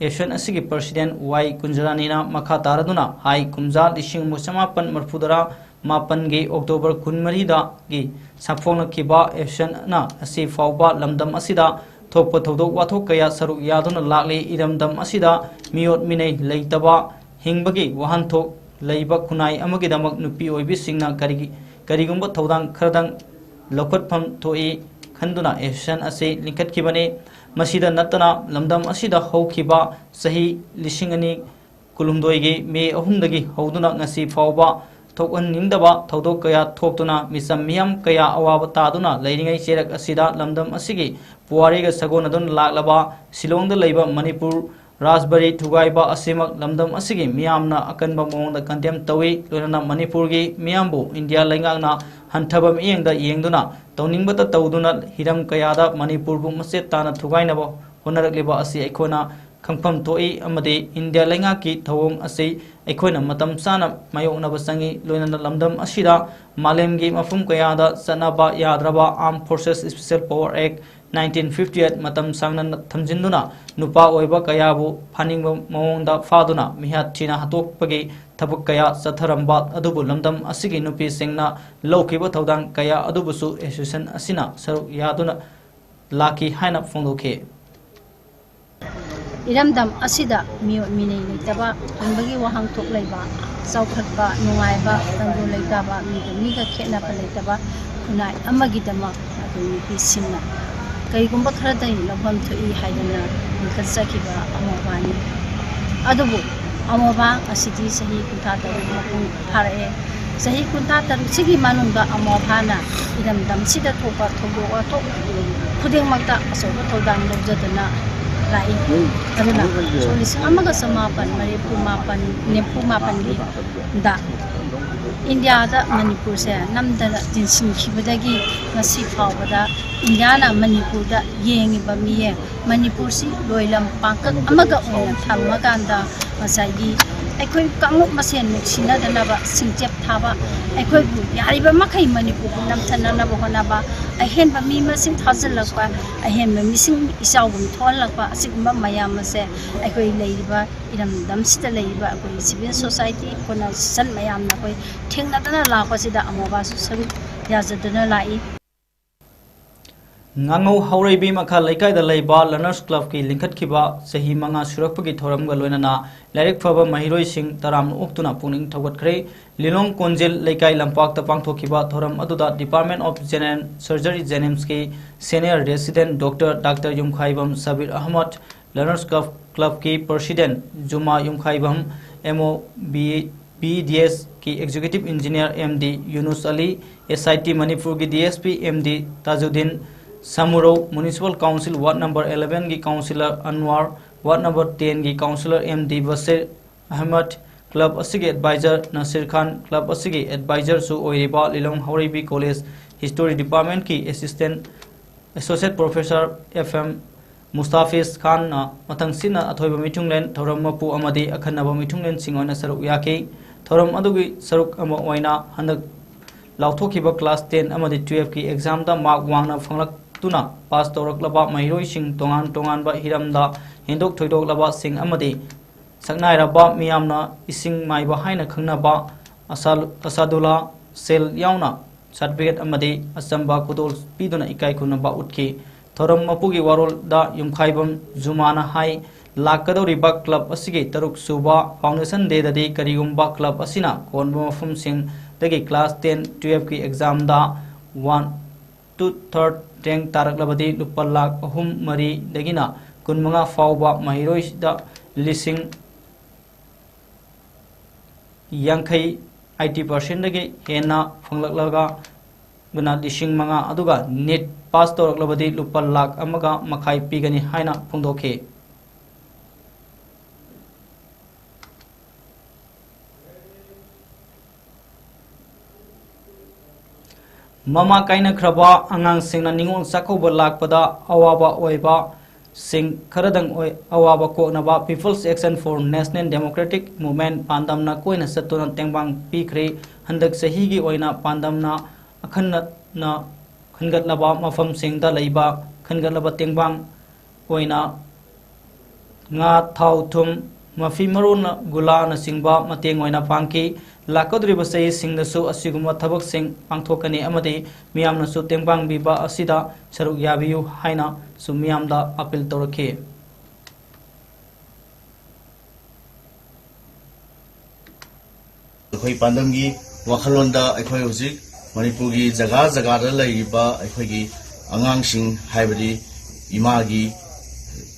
association ꯑꯁꯤꯒꯤ president ꯋꯥꯏ ꯀꯨꯟꯖꯔꯥꯅꯤꯅ ꯃꯈꯥ ꯇꯥꯔꯗꯨꯅ ꯍꯥꯏ, ꯀꯨꯝꯖꯥ ꯂꯤꯁꯤꯡ ꯑꯃ ꯆꯃꯥꯄꯟ ꯃꯔꯤꯐꯨꯇꯔꯥ ꯃꯥꯄꯟꯒꯤ October ꯀꯨꯟꯃꯔꯤꯗꯒꯤ ꯁꯥꯐꯣꯡꯂꯛꯈꯤꯕ associationꯅ ꯑꯁꯤ ꯐꯥꯎꯕ ꯂꯝꯗꯝ ꯑꯁꯤꯗ ꯊꯣꯛꯄ ꯊꯧꯗꯣꯛ ꯋꯥꯊꯣꯛ ꯀꯌꯥ ꯁꯔꯨꯛ ꯌꯥꯗꯨꯅ ꯂꯥꯛꯂꯤ꯫ ꯏꯔꯝꯗꯝ ꯑꯁꯤꯗ ꯃꯤꯑꯣꯠ ꯃꯤꯅꯩ ꯂꯩꯇꯕ, ꯍꯤꯡꯕꯒꯤ ꯋꯥꯍꯟꯊꯣꯛ ꯂꯩꯕ ꯈꯨꯟꯅꯥꯏ ꯑꯃꯒꯤꯗꯃꯛ ꯅꯨꯄꯤ ꯑꯣꯏꯕꯤꯁꯤꯡꯅ ꯀꯔꯤꯒꯤ-, ꯀꯔꯤꯒꯨꯝꯕ ꯊꯧꯗꯥꯡ ꯈꯔꯗꯪ ꯂꯧꯈꯠꯐꯝ ꯊꯣꯛꯏ ꯈꯟꯗꯨꯅ association ꯑꯁꯤ ꯂꯤꯡꯈꯠꯈꯤꯕꯅꯤ꯫ ꯃꯁꯤꯗ ꯅꯠꯇꯅ ꯂꯝꯗꯝ ꯑꯁꯤꯗ ꯍꯧꯈꯤꯕ ꯆꯍꯤ ꯂꯤꯁꯤꯡ ꯑꯅꯤ ꯀꯨꯟꯍꯨꯝꯗꯣꯏꯒꯤ ꯃꯦ ꯑꯍꯨꯝꯗꯒꯤ ꯍꯧꯗꯨꯅ ꯉꯁꯤ ꯐꯥꯎꯕ ꯊꯣꯛꯍꯟꯅꯤꯡꯗꯕ ꯊꯧꯗꯣꯛ ꯀꯌꯥ ꯊꯣꯛꯇꯨꯅ ꯃꯤꯆꯝ ꯃꯤꯌꯥꯝ ꯀꯌꯥ ꯑꯋꯥꯕ ꯇꯥꯗꯨꯅ ꯂꯩꯔꯤꯉꯩ ꯆꯩꯔꯛ ꯑꯁꯤꯗ ꯂꯝꯗꯝ ꯑꯁꯤꯒꯤ ꯄꯨꯋꯥꯔꯤꯒ ꯁꯥꯒꯣꯟꯅꯗꯨꯅ ꯂꯥꯛꯂꯕ ꯁꯤꯂꯣꯡꯗ ꯂꯩꯕ ꯃꯅꯤꯄꯨꯔ ꯔꯥꯖꯕꯥꯔꯤ ꯊꯨꯒꯥꯏꯕ ꯑꯁꯤꯃꯛ ꯂꯝꯗꯝ ꯑꯁꯤꯒꯤ ꯃꯤꯌꯥꯝꯅ ꯑꯀꯟꯕ ꯃꯑꯣꯡꯗ condemn ꯇꯧꯏ꯫ ꯂꯣꯏꯅꯅ ꯃꯅꯤꯄꯨꯔꯒꯤ ꯃꯤꯌꯥꯝꯕꯨ ꯏꯟꯗꯤꯌꯥ ꯂꯩꯉꯥꯛꯅ ꯍꯟꯊꯕ ꯃꯤꯠꯌꯦꯡꯗ ꯌꯦꯡꯗꯨꯅ ꯇꯧꯅꯤꯡꯕꯇ ꯇꯧꯗꯨꯅ ꯍꯤꯔꯝ ꯀꯌꯥꯗ ꯃꯅꯤꯄꯨꯔꯕꯨ ꯃꯆꯦꯠ ꯇꯥꯅ ꯊꯨꯒꯥꯏꯅꯕ ꯍꯣꯠꯅꯔꯛꯂꯤꯕ ꯑꯁꯤ ꯑꯩꯈꯣꯏꯅ ꯈꯪꯐꯝ ꯊꯣꯛꯏ ꯑꯃꯗꯤ ꯏꯟꯗꯤꯌꯥ ꯂꯩꯉꯥꯛꯀꯤ ꯊꯧꯑꯣꯡ ꯑꯁꯤ ꯑꯩꯈꯣꯏꯅ ꯃꯇꯝ ꯆꯥꯅ ꯃꯥꯌꯣꯛꯅꯕ ꯆꯪꯏ꯫ ꯂꯣꯏꯅꯅ ꯂꯝꯗꯝ ꯑꯁꯤꯗ ꯃꯥꯂꯦꯝꯒꯤ ꯃꯐꯝ ꯀꯌꯥꯗ ꯆꯠꯅꯕ ꯌꯥꯗ꯭ꯔꯕ Armed Forces Special Power Act nineteen fifty eight ꯃꯇꯝ ꯁꯥꯡꯅ ꯊꯝꯖꯤꯟꯗꯨꯅ ꯅꯨꯄꯥ ꯑꯣꯏꯕ ꯀꯌꯥꯕꯨ ꯐꯥꯅꯤꯡꯕ ꯃꯑꯣꯡꯗ ꯐꯥꯗꯨꯅ ꯃꯤꯍꯥꯠ ꯊꯤꯅ ꯍꯥꯠꯇꯣꯛꯄꯒꯤ ꯊꯕꯛ ꯀꯌꯥ ꯆꯠꯊꯔꯝꯕ ꯑꯗꯨꯕꯨ ꯂꯝꯗꯝ ꯑꯁꯤꯒꯤ ꯅꯨꯄꯤꯁꯤꯡꯅ ꯂꯧꯈꯤꯕ ꯊꯧꯗꯥꯡ ꯀꯌꯥ ꯑꯗꯨꯕꯨꯁꯨ association ꯑꯁꯤꯅ ꯁꯔꯨꯛ ꯌꯥꯗꯨꯅ ꯂꯥꯛꯈꯤ ꯍꯥꯏꯅ ꯐꯣꯡꯗꯣꯛꯈꯤ꯫ ꯏꯔꯝꯗꯝ ꯑꯁꯤꯗ ꯃꯤꯑꯣꯠ ꯃꯤꯅꯩ ꯂꯩꯇꯕ, ꯍꯤꯡꯕꯒꯤ ꯋꯥꯍꯟꯊꯣꯛ ꯂꯩꯕ, ꯆꯥꯎꯈꯠꯄ, ꯅꯨꯡꯉꯥꯏꯕ, ꯇꯪꯗꯨ ꯂꯩꯇꯥꯕ, ꯃꯤꯒ ꯃꯤꯒ ꯈꯦꯠꯅꯕ ꯂꯩꯇꯕ ꯈꯨꯟꯅꯥꯏ ꯑꯃꯒꯤꯗꯃꯛ ꯑꯩꯈꯣꯏ ꯅꯨꯄꯤꯁꯤꯡꯅ ꯀꯔꯤꯒꯨꯝꯕ ꯈꯔꯗꯒꯤ ꯂꯧꯐꯝ ꯊꯣꯛꯏ ꯍꯥꯏꯗꯅ ꯂꯤꯡꯈꯠꯆꯈꯤꯕ ꯑꯃꯣꯕꯥꯅꯤ꯫ ꯑꯗꯨꯕꯨ ꯑꯃꯣꯕꯥ ꯑꯁꯤꯗꯤ ꯆꯍꯤ ꯀꯨꯟꯊ꯭ꯔꯥ ꯇꯔꯨꯛ ꯃꯄꯨꯡ ꯐꯥꯔꯛꯑꯦ꯫ ꯆꯍꯤ ꯀꯨꯟꯊ꯭ꯔꯥ ꯇꯔꯨꯛꯁꯤꯒꯤ ꯃꯅꯨꯡꯗ ꯑꯃꯣꯕꯥꯅ ꯏꯔꯝꯗꯝꯁꯤꯗ ꯊꯣꯛꯄ ꯊꯧꯗꯣꯛ ꯋꯥꯊꯣꯛ ꯈꯨꯗꯤꯡꯃꯛꯇ ꯑꯆꯧꯕ ꯊꯧꯗꯥꯡ ꯂꯧꯖꯗꯨꯅ ꯂꯥꯛꯏ꯫ ꯑꯗꯨꯅ ꯁꯣꯛ ꯂꯤꯁꯤꯡ ꯑꯃꯒ ꯆꯃꯥꯄꯟ ꯃꯔꯤꯐꯨ ꯃꯥꯄꯟ, ꯅꯤꯐꯨ ꯃꯥꯄꯟꯒꯤꯗ ꯏꯟꯗꯤꯌꯥꯗ ꯃꯅꯤꯄꯨꯔꯁꯦ ꯅꯝꯗꯅ ꯆꯤꯟꯁꯤꯟꯈꯤꯕꯗꯒꯤ ꯉꯁꯤ ꯐꯥꯎꯕꯗ ꯏꯟꯗꯤꯌꯥꯅ ꯃꯅꯤꯄꯨꯔꯗ ꯌꯦꯡꯉꯤꯕ ꯃꯤꯠꯌꯦꯡ, ꯃꯅꯤꯄꯨꯔꯁꯤ ꯂꯣꯏꯂꯝ ꯄꯥꯡꯀꯛ ꯑꯃꯒ ꯑꯣꯏꯅ ꯊꯝꯃꯀꯥꯟꯗ ꯉꯁꯥꯏꯒꯤ ꯑꯩꯈꯣꯏ ꯀꯥꯡꯂꯨꯞ ꯃꯁꯦꯟ ꯅꯨꯡꯁꯤꯅꯗꯅꯕ ꯁꯤꯡꯆꯦꯞ ꯊꯥꯕ, ꯑꯩꯈꯣꯏꯕꯨ ꯌꯥꯔꯤꯕ ꯃꯈꯩ ꯃꯅꯤꯄꯨꯔꯕꯨ ꯅꯝꯊꯅꯅꯕ ꯍꯣꯠꯅꯕ, ꯑꯍꯦꯟꯕ ꯃꯤ ꯃꯁꯤꯡ ꯊꯥꯖꯤꯜꯂꯛꯄ, ꯑꯍꯦꯟꯕ ꯃꯤꯁꯤꯡ ꯏꯆꯥꯎꯒꯨꯝ ꯊꯣꯛꯍꯜꯂꯛꯄ, ꯑꯁꯤꯒꯨꯝꯕ ꯃꯌꯥꯝ ꯑꯁꯦ ꯑꯩꯈꯣꯏ ꯂꯩꯔꯤꯕ ꯏꯔꯝꯗꯝꯁꯤꯗ ꯂꯩꯔꯤꯕ ꯑꯩꯈꯣꯏ civil society organization ꯃꯌꯥꯝꯅ ꯑꯩꯈꯣꯏ ꯊꯦꯡꯅꯗꯅ ꯂꯥꯛꯄꯁꯤꯗ ꯑꯃꯣꯕꯥꯁꯨ ꯁꯔꯨꯛ ꯌꯥꯖꯗꯨꯅ ꯂꯥꯛꯏ꯫ ꯉꯥꯉꯧ ꯍꯥꯎꯔꯩꯕꯤ ꯃꯈꯥ ꯂꯩꯀꯥꯏꯗ ꯂꯩꯕ Learners Clubꯀꯤ ꯂꯤꯡꯈꯠꯈꯤꯕ ꯆꯍꯤ ꯃꯉꯥ ꯁꯨꯔꯛꯄꯒꯤ ꯊꯧꯔꯝꯒ ꯂꯣꯏꯅꯅ ꯂꯥꯏꯔꯤꯛ ꯐꯕ ꯃꯍꯩꯔꯣꯏꯁꯤꯡ ꯇꯔꯥꯝꯅ ꯑꯣꯛꯇꯨꯅ ꯄꯨꯛꯅꯤꯡ ꯊꯧꯒꯠꯈ꯭ꯔꯦ꯫ ꯂꯤꯂꯣꯡ ꯀꯣꯟꯖꯤꯜ ꯂꯩꯀꯥꯏ ꯂꯝꯄꯥꯛꯇ ꯄꯥꯡꯊꯣꯛꯈꯤꯕ ꯊꯧꯔꯝ ꯑꯗꯨꯗ Department of General Surgery JNIMSꯀꯤ Senior Resident Doctor Doctor Yumkhaibam Sabir Ahmad, Learners Club, Clubꯀꯤ President ꯖꯨꯃꯥ Yumkhaibam, MOB, BDSꯀꯤ Executive Engineer MD ꯌꯨꯅꯨꯁ Ali, SIT ꯃꯅꯤꯄꯨꯔꯒꯤ DSP MD ꯇꯥꯖꯨꯗꯤꯟ, Samurou Municipal Council Ward number elevenꯒꯤ Councillor ꯑꯟꯋꯥꯔ, Ward number tenꯒꯤ Councillor MD Bashir Ahmad, club ꯑꯁꯤꯒꯤ advisor ꯅꯁꯤꯔ ꯈꯥꯟ, club ꯑꯁꯤꯒꯤ advisorꯁꯨ ꯑꯣꯏꯔꯤꯕ ꯂꯤꯂꯣꯡ ꯍꯥꯎꯔꯩꯕꯤ College History Departmentꯀꯤ Assistant Associate Professor FM ꯃꯨꯁꯇꯥꯐꯤꯖ ꯈꯥꯟꯅ ꯃꯊꯪꯁꯤꯠꯅ ꯑꯊꯣꯏꯕ ꯃꯤꯊꯨꯡꯂꯦꯟ, ꯊꯧꯔꯝ ꯃꯄꯨ ꯑꯃꯗꯤ ꯑꯈꯟꯅꯕ ꯃꯤꯊꯨꯡꯂꯦꯟꯁꯤꯡ ꯑꯣꯏꯅ ꯁꯔꯨꯛ ꯌꯥꯈꯤ꯫ ꯊꯧꯔꯝ ꯑꯗꯨꯒꯤ ꯁꯔꯨꯛ ꯑꯃ ꯑꯣꯏꯅ ꯍꯟꯗꯛ ꯂꯥꯎꯊꯣꯛꯈꯤꯕ class ten ꯑꯃꯗꯤ twelveꯀꯤ examꯗ mark ꯋꯥꯡꯅ ꯐꯪꯂꯛꯇꯨꯅ pass ꯇꯧꯔꯛꯂꯕ ꯃꯍꯩꯔꯣꯏꯁꯤꯡ ꯇꯣꯉꯥꯟ ꯇꯣꯉꯥꯟꯕ ꯍꯤꯔꯝꯗ ꯍꯦꯟꯗꯣꯛ ꯊꯣꯏꯗꯣꯛꯂꯕꯁꯤꯡ ꯑꯃꯗꯤ ꯁꯛꯅꯥꯏꯔꯕ ꯃꯤꯌꯥꯝꯅ ꯏꯁꯤꯡ ꯃꯥꯏꯕ ꯍꯥꯏꯅ ꯈꯪꯅꯕ ꯑꯁꯥ-, ꯑꯁꯥꯗꯨꯜꯂꯥ ꯁꯦꯜ ꯌꯥꯎꯅ certificate ꯑꯃꯗꯤ ꯑꯆꯝꯕ ꯈꯨꯗꯣꯜ ꯄꯤꯗꯨꯅ ꯏꯀꯥꯏ ꯈꯨꯝꯅꯕ ꯎꯠꯈꯤ꯫ ꯊꯧꯔꯝ ꯃꯄꯨꯒꯤ ꯋꯥꯔꯣꯜꯗ ꯌꯨꯝꯈꯥꯏꯕꯝ ꯖꯨꯃꯥꯅ ꯍꯥꯏ, ꯂꯥꯛꯀꯗꯧꯔꯤꯕ club ꯑꯁꯤꯒꯤ ꯇꯔꯨꯛ ꯁꯨꯕ foundation dayꯗꯗꯤ ꯀꯔꯤꯒꯨꯝꯕ club ꯑꯁꯤꯅ ꯀꯣꯟꯕ ꯃꯐꯝꯁꯤꯡꯗꯒꯤ class ten, twelveꯀꯤ examꯗ one to third rank ꯇꯥꯔꯛꯂꯕꯗꯤ ꯂꯨꯄꯥ ꯂꯥꯈ ꯑꯍꯨꯝ ꯃꯔꯤꯗꯒꯤꯅ ꯀꯨꯟꯃꯉꯥ ꯐꯥꯎꯕ ꯃꯍꯩꯔꯣꯏꯗ ꯂꯤꯁꯤꯡ ꯌꯥꯡꯈꯩ, eighty percentꯗꯒꯤ ꯍꯦꯟꯅ ꯐꯪꯂꯛꯂꯒ ꯂꯤꯁꯤꯡ ꯃꯉꯥ, ꯑꯗꯨꯒ NEET pass ꯇꯧꯔꯛꯂꯕꯗꯤ ꯂꯨꯄꯥ ꯂꯥꯈ ꯑꯃꯒ ꯃꯈꯥꯏ ꯄꯤꯒꯅꯤ ꯍꯥꯏꯅ ꯐꯣꯡꯗꯣꯛꯈꯤ꯫ ꯃꯃꯥ ꯀꯥꯏꯅꯈ꯭ꯔꯕ ꯑꯉꯥꯡꯁꯤꯡꯅ ꯅꯤꯉꯣꯜ ꯆꯥꯛꯀꯧꯕ ꯂꯥꯛꯄꯗ ꯑꯋꯥꯕ ꯑꯣꯏꯕꯁꯤꯡ ꯈꯔꯗꯪ ꯑꯣꯏ-, ꯑꯋꯥꯕ ꯀꯣꯛꯅꯕ People's Action for National Democratic Movement ꯄꯥꯟꯗꯝꯅ ꯀꯣꯏꯅ ꯆꯠꯇꯨꯅ ꯇꯦꯡꯕꯥꯡ ꯄꯤꯈ꯭ꯔꯦ꯫ ꯍꯟꯗꯛ ꯆꯍꯤꯒꯤ ꯑꯣꯏꯅ ꯄꯥꯟꯗꯝꯅ ꯑꯈꯟꯅꯅ ꯈꯟꯒꯠꯂꯕ ꯃꯐꯝꯁꯤꯡꯗ ꯂꯩꯕ ꯈꯟꯒꯠꯂꯕ ꯇꯦꯡꯕꯥꯡ ꯑꯣꯏꯅ ꯉꯥ, ꯊꯥꯎ, ꯊꯨꯝ, ꯃꯐꯤ ꯃꯔꯣꯟꯅ ꯒꯨꯂꯥꯅꯆꯤꯡꯕ ꯃꯇꯦꯡ ꯑꯣꯏꯅ ꯄꯥꯡꯈꯤ꯫ ꯂꯥꯛꯀꯗꯧꯔꯤꯕ ꯆꯍꯤꯁꯤꯡꯗꯁꯨ ꯑꯁꯤꯒꯨꯝꯕ ꯊꯕꯛꯁꯤꯡ ꯄꯥꯡꯊꯣꯛꯀꯅꯤ ꯑꯃꯗꯤ ꯃꯤꯌꯥꯝꯅꯁꯨ ꯇꯦꯡꯕꯥꯡꯕꯤꯕ ꯑꯁꯤꯗ ꯁꯔꯨꯛ ꯌꯥꯕꯤꯌꯨ ꯍꯥꯏꯅꯁꯨ ꯃꯤꯌꯥꯝꯗ ꯑꯥꯄꯤꯜ ꯇꯧꯔꯛꯈꯤ꯫ ꯑꯩꯈꯣꯏ ꯄꯥꯟꯗꯝꯒꯤ ꯋꯥꯈꯜꯂꯣꯟꯗ ꯑꯩꯈꯣꯏ ꯍꯧꯖꯤꯛ ꯃꯅꯤꯄꯨꯔꯒꯤ ꯖꯒꯥ ꯖꯒꯥꯗ ꯂꯩꯔꯤꯕ ꯑꯩꯈꯣꯏꯒꯤ ꯑꯉꯥꯡꯁꯤꯡ, ꯍꯥꯏꯕꯗꯤ ꯏꯃꯥꯒꯤ,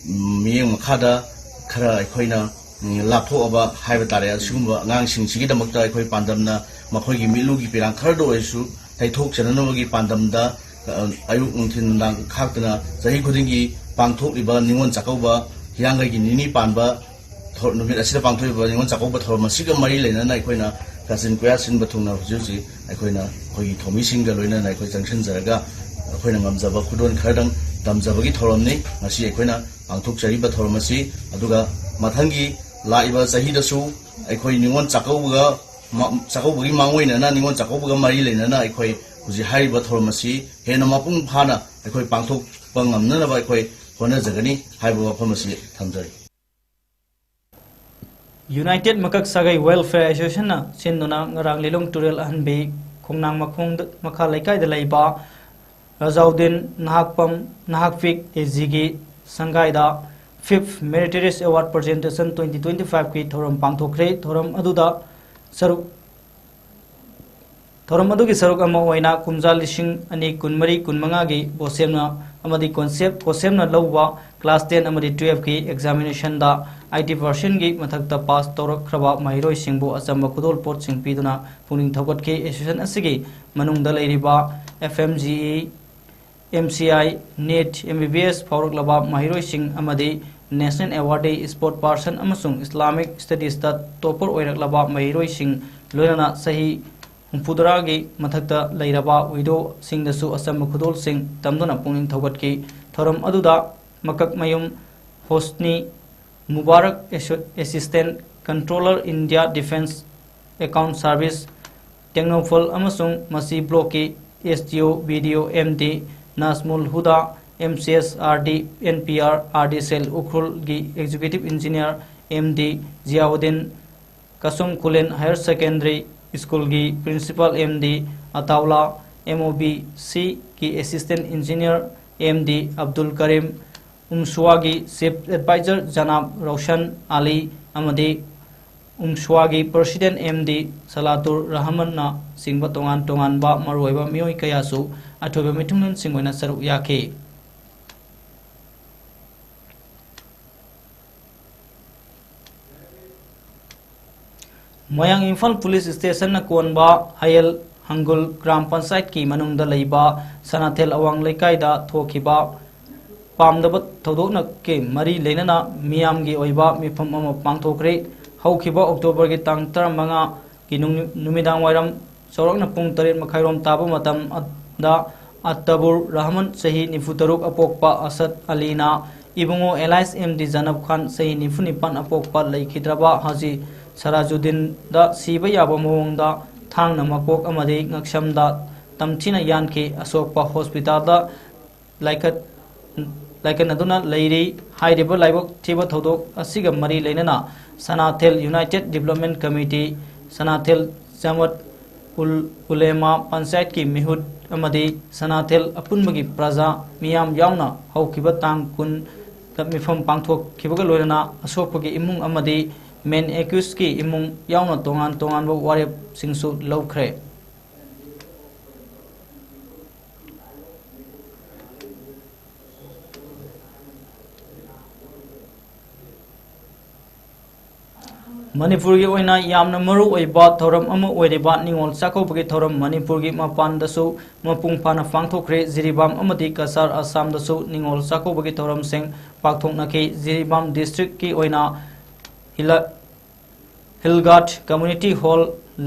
ꯎꯝ, ꯃꯤꯠꯌꯦꯡ ꯃꯈꯥꯗ ꯈꯔ ꯑꯩꯈꯣꯏꯅ, ꯎꯝ, ꯂꯥꯞꯊꯣꯛꯑꯕ ꯍꯥꯏꯕ ꯇꯥꯔꯦ, ꯑꯁꯤꯒꯨꯝꯕ ꯑꯉꯥꯡꯁꯤꯡꯁꯤꯒꯤꯗꯃꯛꯇ ꯑꯩꯈꯣꯏ ꯄꯥꯟꯗꯝꯅ ꯃꯈꯣꯏꯒꯤ ꯃꯤꯠꯂꯨꯒꯤ ꯄꯤꯔꯥꯡ ꯈꯔꯗ ꯑꯣꯏꯔꯁꯨ ꯇꯩꯊꯣꯛꯆꯅꯅꯕꯒꯤ ꯄꯥꯟꯗꯝꯗ, ꯑ, ꯑꯌꯨꯛ ꯅꯨꯡꯊꯤꯜ ꯅꯨꯡꯗꯥꯡ ꯈꯥꯛꯇꯅ ꯆꯍꯤ ꯈꯨꯗꯤꯡꯒꯤ ꯄꯥꯡꯊꯣꯛꯂꯤꯕ ꯅꯤꯉꯣꯜ ꯆꯥꯛꯀꯧꯕ, ꯍꯤꯌꯥꯡꯒꯩꯒꯤ ꯅꯤꯅꯤ ꯄꯥꯟꯕ ꯊꯧ-, ꯅꯨꯃꯤꯠ ꯑꯁꯤꯗ ꯄꯥꯡꯊꯣꯛꯂꯤꯕ ꯅꯤꯉꯣꯜ ꯆꯥꯛꯀꯧꯕ ꯊꯧꯔꯝ ꯑꯁꯤꯒ ꯃꯔꯤ ꯂꯩꯅꯅ ꯑꯩꯈꯣꯏꯅ ꯀꯥꯆꯤꯟ ꯀꯣꯏꯌꯥ ꯁꯤꯟꯕ ꯊꯨꯡꯅ ꯍꯧꯖꯤꯛ ꯍꯧꯖꯤꯛ ꯑꯩꯈꯣꯏꯅ ꯑꯩꯈꯣꯏꯒꯤ ꯊꯧꯃꯤꯁꯤꯡꯒ ꯂꯣꯏꯅꯅ ꯑꯩꯈꯣꯏ ꯆꯪꯁꯤꯟꯖꯔꯒ ꯑꯩꯈꯣꯏꯅ ꯉꯝꯖꯕ ꯈꯨꯗꯣꯜ ꯈꯔꯗꯪ ꯇꯝꯖꯕꯒꯤ ꯊꯧꯔꯝꯅꯤ ꯉꯁꯤ ꯑꯩꯈꯣꯏꯅ ꯄꯥꯡꯊꯣꯛꯆꯔꯤꯕ ꯊꯧꯔꯝ ꯑꯁꯤ꯫ ꯑꯗꯨꯒ ꯃꯊꯪꯒꯤ ꯂꯥꯛꯏꯕ ꯆꯍꯤꯗꯁꯨ ꯑꯩꯈꯣꯏ ꯅꯤꯉꯣꯜ ꯆꯥꯛꯀꯧꯕꯒ ꯃ-, ꯆꯥꯛꯀꯧꯕꯒꯤ ꯃꯥꯡꯑꯣꯏꯅꯅ ꯅꯤꯉꯣꯜ ꯆꯥꯛꯀꯧꯕꯒ ꯃꯔꯤ ꯂꯩꯅꯅ ꯑꯩꯈꯣꯏ ꯍꯧꯖꯤꯛ ꯍꯥꯏꯔꯤꯕ ꯊꯧꯔꯝ ꯑꯁꯤ ꯍꯦꯟꯅ ꯃꯄꯨꯡ ꯐꯥꯅ ꯑꯩꯈꯣꯏ ꯄꯥꯡꯊꯣꯛꯄ ꯉꯝꯅꯅꯕ ꯑꯩꯈꯣꯏ ꯍꯣꯠꯅꯖꯒꯅꯤ ꯍꯥꯏꯕ ꯋꯥꯐꯝ ꯑꯁꯤ ꯊꯝꯖꯔꯤ꯫ United ꯃꯀꯛ ꯁꯥꯒꯩ Welfare Associationꯅ ꯁꯤꯟꯗꯨꯅ ꯉꯔꯥꯡ ꯂꯤꯂꯣꯡ ꯇꯨꯔꯦꯜ ꯑꯍꯟꯕꯤ ꯈꯣꯡꯅꯥꯡ ꯃꯈꯣꯡꯗ, ꯃꯈꯥ ꯂꯩꯀꯥꯏꯗ ꯂꯩꯕ Rajauddin Nahakpam, ꯅꯍꯥꯛꯄꯤꯛ ꯑꯦꯖꯤꯒꯤ ꯁꯪꯒꯥꯏꯗ Fifth Meritorious Award Presentation twenty twenty-fiveꯀꯤ ꯊꯧꯔꯝ ꯄꯥꯡꯊꯣꯛꯈ꯭ꯔꯦ꯫ ꯊꯧꯔꯝ ꯑꯗꯨꯗ ꯁꯔꯨꯛ, ꯊꯧꯔꯝ ꯑꯗꯨꯒꯤ ꯁꯔꯨꯛ ꯑꯃ ꯑꯣꯏꯅ ꯀꯨꯝꯖꯥ ꯂꯤꯁꯤꯡ ꯑꯅꯤ ꯀꯨꯟꯃꯔꯤ ꯀꯨꯟꯃꯉꯥꯒꯤ ꯕꯣꯁꯦꯝꯅ ꯑꯃꯗꯤ ꯀꯣꯟꯁꯦꯞ, ꯀꯣꯁꯦꯝꯅ ꯂꯧꯕ class ten ꯑꯃꯗꯤ twelveꯀꯤ examinationꯗ eighty percentꯒꯤ ꯃꯊꯛꯇ pass ꯇꯧꯔꯛꯈ꯭ꯔꯕ ꯃꯍꯩꯔꯣꯏꯁꯤꯡꯕꯨ ꯑꯆꯝꯕ ꯈꯨꯗꯣꯜꯄꯣꯠꯁꯤꯡ ꯄꯤꯗꯨꯅ ꯄꯨꯛꯅꯤꯡ ꯊꯧꯒꯠꯈꯤ꯫ Association ꯑꯁꯤꯒꯤ ꯃꯅꯨꯡꯗ ꯂꯩꯔꯤꯕ F M G E, M C I, NEET, M B B S ꯐꯥꯎꯔꯛꯂꯕ ꯃꯍꯩꯔꯣꯏꯁꯤꯡ ꯑꯃꯗꯤ National Awardee Sport Person ꯑꯃꯁꯨꯡ Islamic Studiesꯇ topper ꯑꯣꯏꯔꯛꯂꯕ ꯃꯍꯩꯔꯣꯏꯁꯤꯡ, ꯂꯣꯏꯅꯅ ꯆꯍꯤ ꯍꯨꯝꯐꯨꯇꯔꯥꯒꯤ ꯃꯊꯛꯇ ꯂꯩꯔꯕ widowꯁꯤꯡꯗꯁꯨ ꯑꯆꯝꯕ ꯈꯨꯗꯣꯜꯁꯤꯡ ꯇꯝꯗꯨꯅ ꯄꯨꯛꯅꯤꯡ ꯊꯧꯒꯠꯈꯤ꯫ ꯊꯧꯔꯝ ꯑꯗꯨꯗ ꯃꯀꯛꯃꯌꯨꯝ ꯍꯣꯁꯅꯤ Mubarak, ꯑꯦꯁꯣ-, Assistant Controller, India Defence Account Service, Tengnoupal ꯑꯃꯁꯨꯡ ꯃꯁꯤ blockꯀꯤ S D O, B D O, M D ꯅꯥꯖꯃꯨꯜ ꯍꯨꯗꯥ, M C S R D, N P R, R D cell ꯎꯈ꯭ꯔꯨꯜꯒꯤ Executive Engineer, M D Ziauddin, Kasom Khullen higher secondary ꯁ꯭ꯀꯨꯜꯒꯤ principal M D Ataulla, M O B ꯁꯤꯒꯤ assistant engineer M D Abdul Karim, ꯎꯝꯁꯨꯋꯥꯒꯤ chief adviser Janab Roshan Ali ꯑꯃꯗꯤ ꯎꯝꯁꯨꯋꯥꯒꯤ president M D ꯁꯂꯥꯇꯨꯔ ꯔꯍꯃꯟꯅ ꯆꯤꯡꯕ ꯇꯣꯉꯥꯟ ꯇꯣꯉꯥꯟꯕ ꯃꯔꯨꯑꯣꯏꯕ ꯃꯤꯑꯣꯏ ꯀꯌꯥꯁꯨ ꯑꯊꯣꯏꯕ ꯃꯤꯊꯨꯡꯂꯦꯟꯁꯤꯡ ꯑꯣꯏꯅ ꯁꯔꯨꯛ ꯌꯥꯈꯤ꯫ ꯃꯌꯥꯡ ꯏꯝꯐꯥꯜ ꯄꯨꯂꯤꯁ ꯁ꯭ꯇꯦꯁꯟꯅ ꯀꯣꯟꯕ ꯍꯌꯦꯜ ꯍꯪꯒꯨꯜ ꯒ꯭ꯔꯥꯝ ꯄꯟꯆꯥꯌꯠꯀꯤ ꯃꯅꯨꯡꯗ ꯂꯩꯕ ꯁꯅꯥꯊꯦꯜ ꯑꯋꯥꯡ ꯂꯩꯀꯥꯏꯗ ꯊꯣꯛꯈꯤꯕ ꯄꯥꯝꯗꯕ ꯊꯧꯗꯣꯛꯅ ꯀꯤ ꯃꯔꯤ ꯂꯩꯅꯅ ꯃꯤꯌꯥꯝꯒꯤ ꯑꯣꯏꯕ ꯃꯤꯐꯝ ꯑꯃ ꯄꯥꯡꯊꯣꯛꯈ꯭ꯔꯦ꯫ ꯍꯧꯈꯤꯕ ꯑꯣꯛꯇꯣꯕꯔꯒꯤ ꯇꯥꯡ ꯇꯔꯥꯃꯉꯥꯒꯤ ꯅꯨꯃꯤ-, ꯅꯨꯃꯤꯗꯥꯡ ꯋꯥꯏꯔꯝ ꯆꯥꯎꯔꯥꯛꯅ ꯄꯨꯡ ꯇꯔꯦꯠ ꯃꯈꯥꯏꯔꯣꯝ ꯇꯥꯕ ꯃꯇꯝꯗ ꯑꯠꯇꯕꯨꯔ ꯔꯍꯃꯟ ꯆꯍꯤ ꯅꯤꯐꯨ ꯇꯔꯨꯛ ꯑꯄꯣꯛꯄ ꯑꯁꯗ ꯑꯂꯤꯅ ꯏꯕꯨꯡꯉꯣ ꯑꯦꯂꯥꯏꯁ ꯑꯦꯝ ꯗꯤ ꯖꯅꯕ ꯈꯥꯟ ꯆꯍꯤ ꯅꯤꯐꯨ ꯅꯤꯄꯥꯟ ꯑꯄꯣꯛꯄ ꯂꯩꯈꯤꯗ꯭ꯔꯕ ꯍꯥꯖꯤ ꯁꯔꯥꯖꯨꯗꯤꯟꯗ ꯁꯤꯕ ꯌꯥꯕ ꯃꯑꯣꯡꯗ ꯊꯥꯡꯅ ꯃꯀꯣꯛ ꯑꯃꯗꯤ ꯉꯛꯁꯝꯗ ꯇꯝꯊꯤꯅ ꯌꯥꯟꯈꯤ꯫ ꯑꯁꯣꯛꯄ ꯍꯣꯁꯄꯤꯇꯥꯜꯗ ꯂꯥꯏꯀꯠ-, ꯂꯥꯏꯀꯠꯅꯗꯨꯅ ꯂꯩꯔꯤ꯫ ꯍꯥꯏꯔꯤꯕ ꯂꯥꯏꯕꯛ ꯊꯤꯕ ꯊꯧꯗꯣꯛ ꯑꯁꯤꯒ ꯃꯔꯤ ꯂꯩꯅꯅ ꯁꯅꯥꯊꯦꯜ ꯌꯨꯅꯥꯏꯇꯦꯠ ꯗꯤꯕ꯭ꯂꯞꯃꯦꯟ ꯀꯃꯤꯇꯤ, ꯁꯅꯥꯊꯦꯜ ꯖꯃꯠ ꯎꯜ ꯎꯂꯦꯃꯥ ꯄꯟꯆꯥꯌꯠꯀꯤ ꯃꯤꯍꯨꯠ ꯑꯃꯗꯤ ꯁꯅꯥꯊꯦꯜ ꯑꯄꯨꯟꯕꯒꯤ ꯄ꯭ꯔꯖꯥ ꯃꯤꯌꯥꯝ ꯌꯥꯎꯅ ꯍꯧꯈꯤꯕ ꯇꯥꯡ ꯀꯨꯟꯗ ꯃꯤꯐꯝ ꯄꯥꯡꯊꯣꯛꯈꯤꯕꯒ ꯂꯣꯏꯅꯅ ꯑꯁꯣꯛꯄꯒꯤ ꯏꯃꯨꯡ ꯑꯃꯗꯤ ꯃꯦꯟ ꯑꯦꯀ꯭ꯌꯨꯁꯀꯤ ꯏꯃꯨꯡ ꯌꯥꯎꯅ ꯇꯣꯉꯥꯟ ꯇꯣꯉꯥꯟꯕ ꯋꯥꯔꯦꯞꯁꯤꯡꯁꯨ ꯂꯧꯈ꯭ꯔꯦ꯫ ꯃꯅꯤꯄꯨꯔꯒꯤ ꯑꯣꯏꯅ ꯌꯥꯝꯅ ꯃꯔꯨ ꯑꯣꯏꯕ ꯊꯧꯔꯝ ꯑꯃ ꯑꯣꯏꯔꯤꯕ ꯅꯤꯉꯣꯜ ꯆꯥꯛꯀꯧꯕꯒꯤ ꯊꯧꯔꯝ ꯃꯅꯤꯄꯨꯔꯒꯤ ꯃꯄꯥꯟꯗꯁꯨ ꯃꯄꯨꯡ ꯐꯥꯅ ꯄꯥꯡꯊꯣꯛꯈ꯭ꯔꯦ꯫ ꯖꯤꯔꯤꯕꯥꯝ ꯑꯃꯗꯤ ꯀꯁꯥꯔ ꯑꯁꯥꯝꯗꯁꯨ ꯅꯤꯉꯣꯜ ꯆꯥꯛꯀꯧꯕꯒꯤ ꯊꯧꯔꯝꯁꯤꯡ ꯄꯥꯡꯊꯣꯛꯅꯈꯤ꯫ ꯖꯤꯔꯤꯕꯥꯝ ꯗꯤꯁꯇ꯭ꯔꯤꯛꯀꯤ ꯑꯣꯏꯅ hill-, hill guard community hall,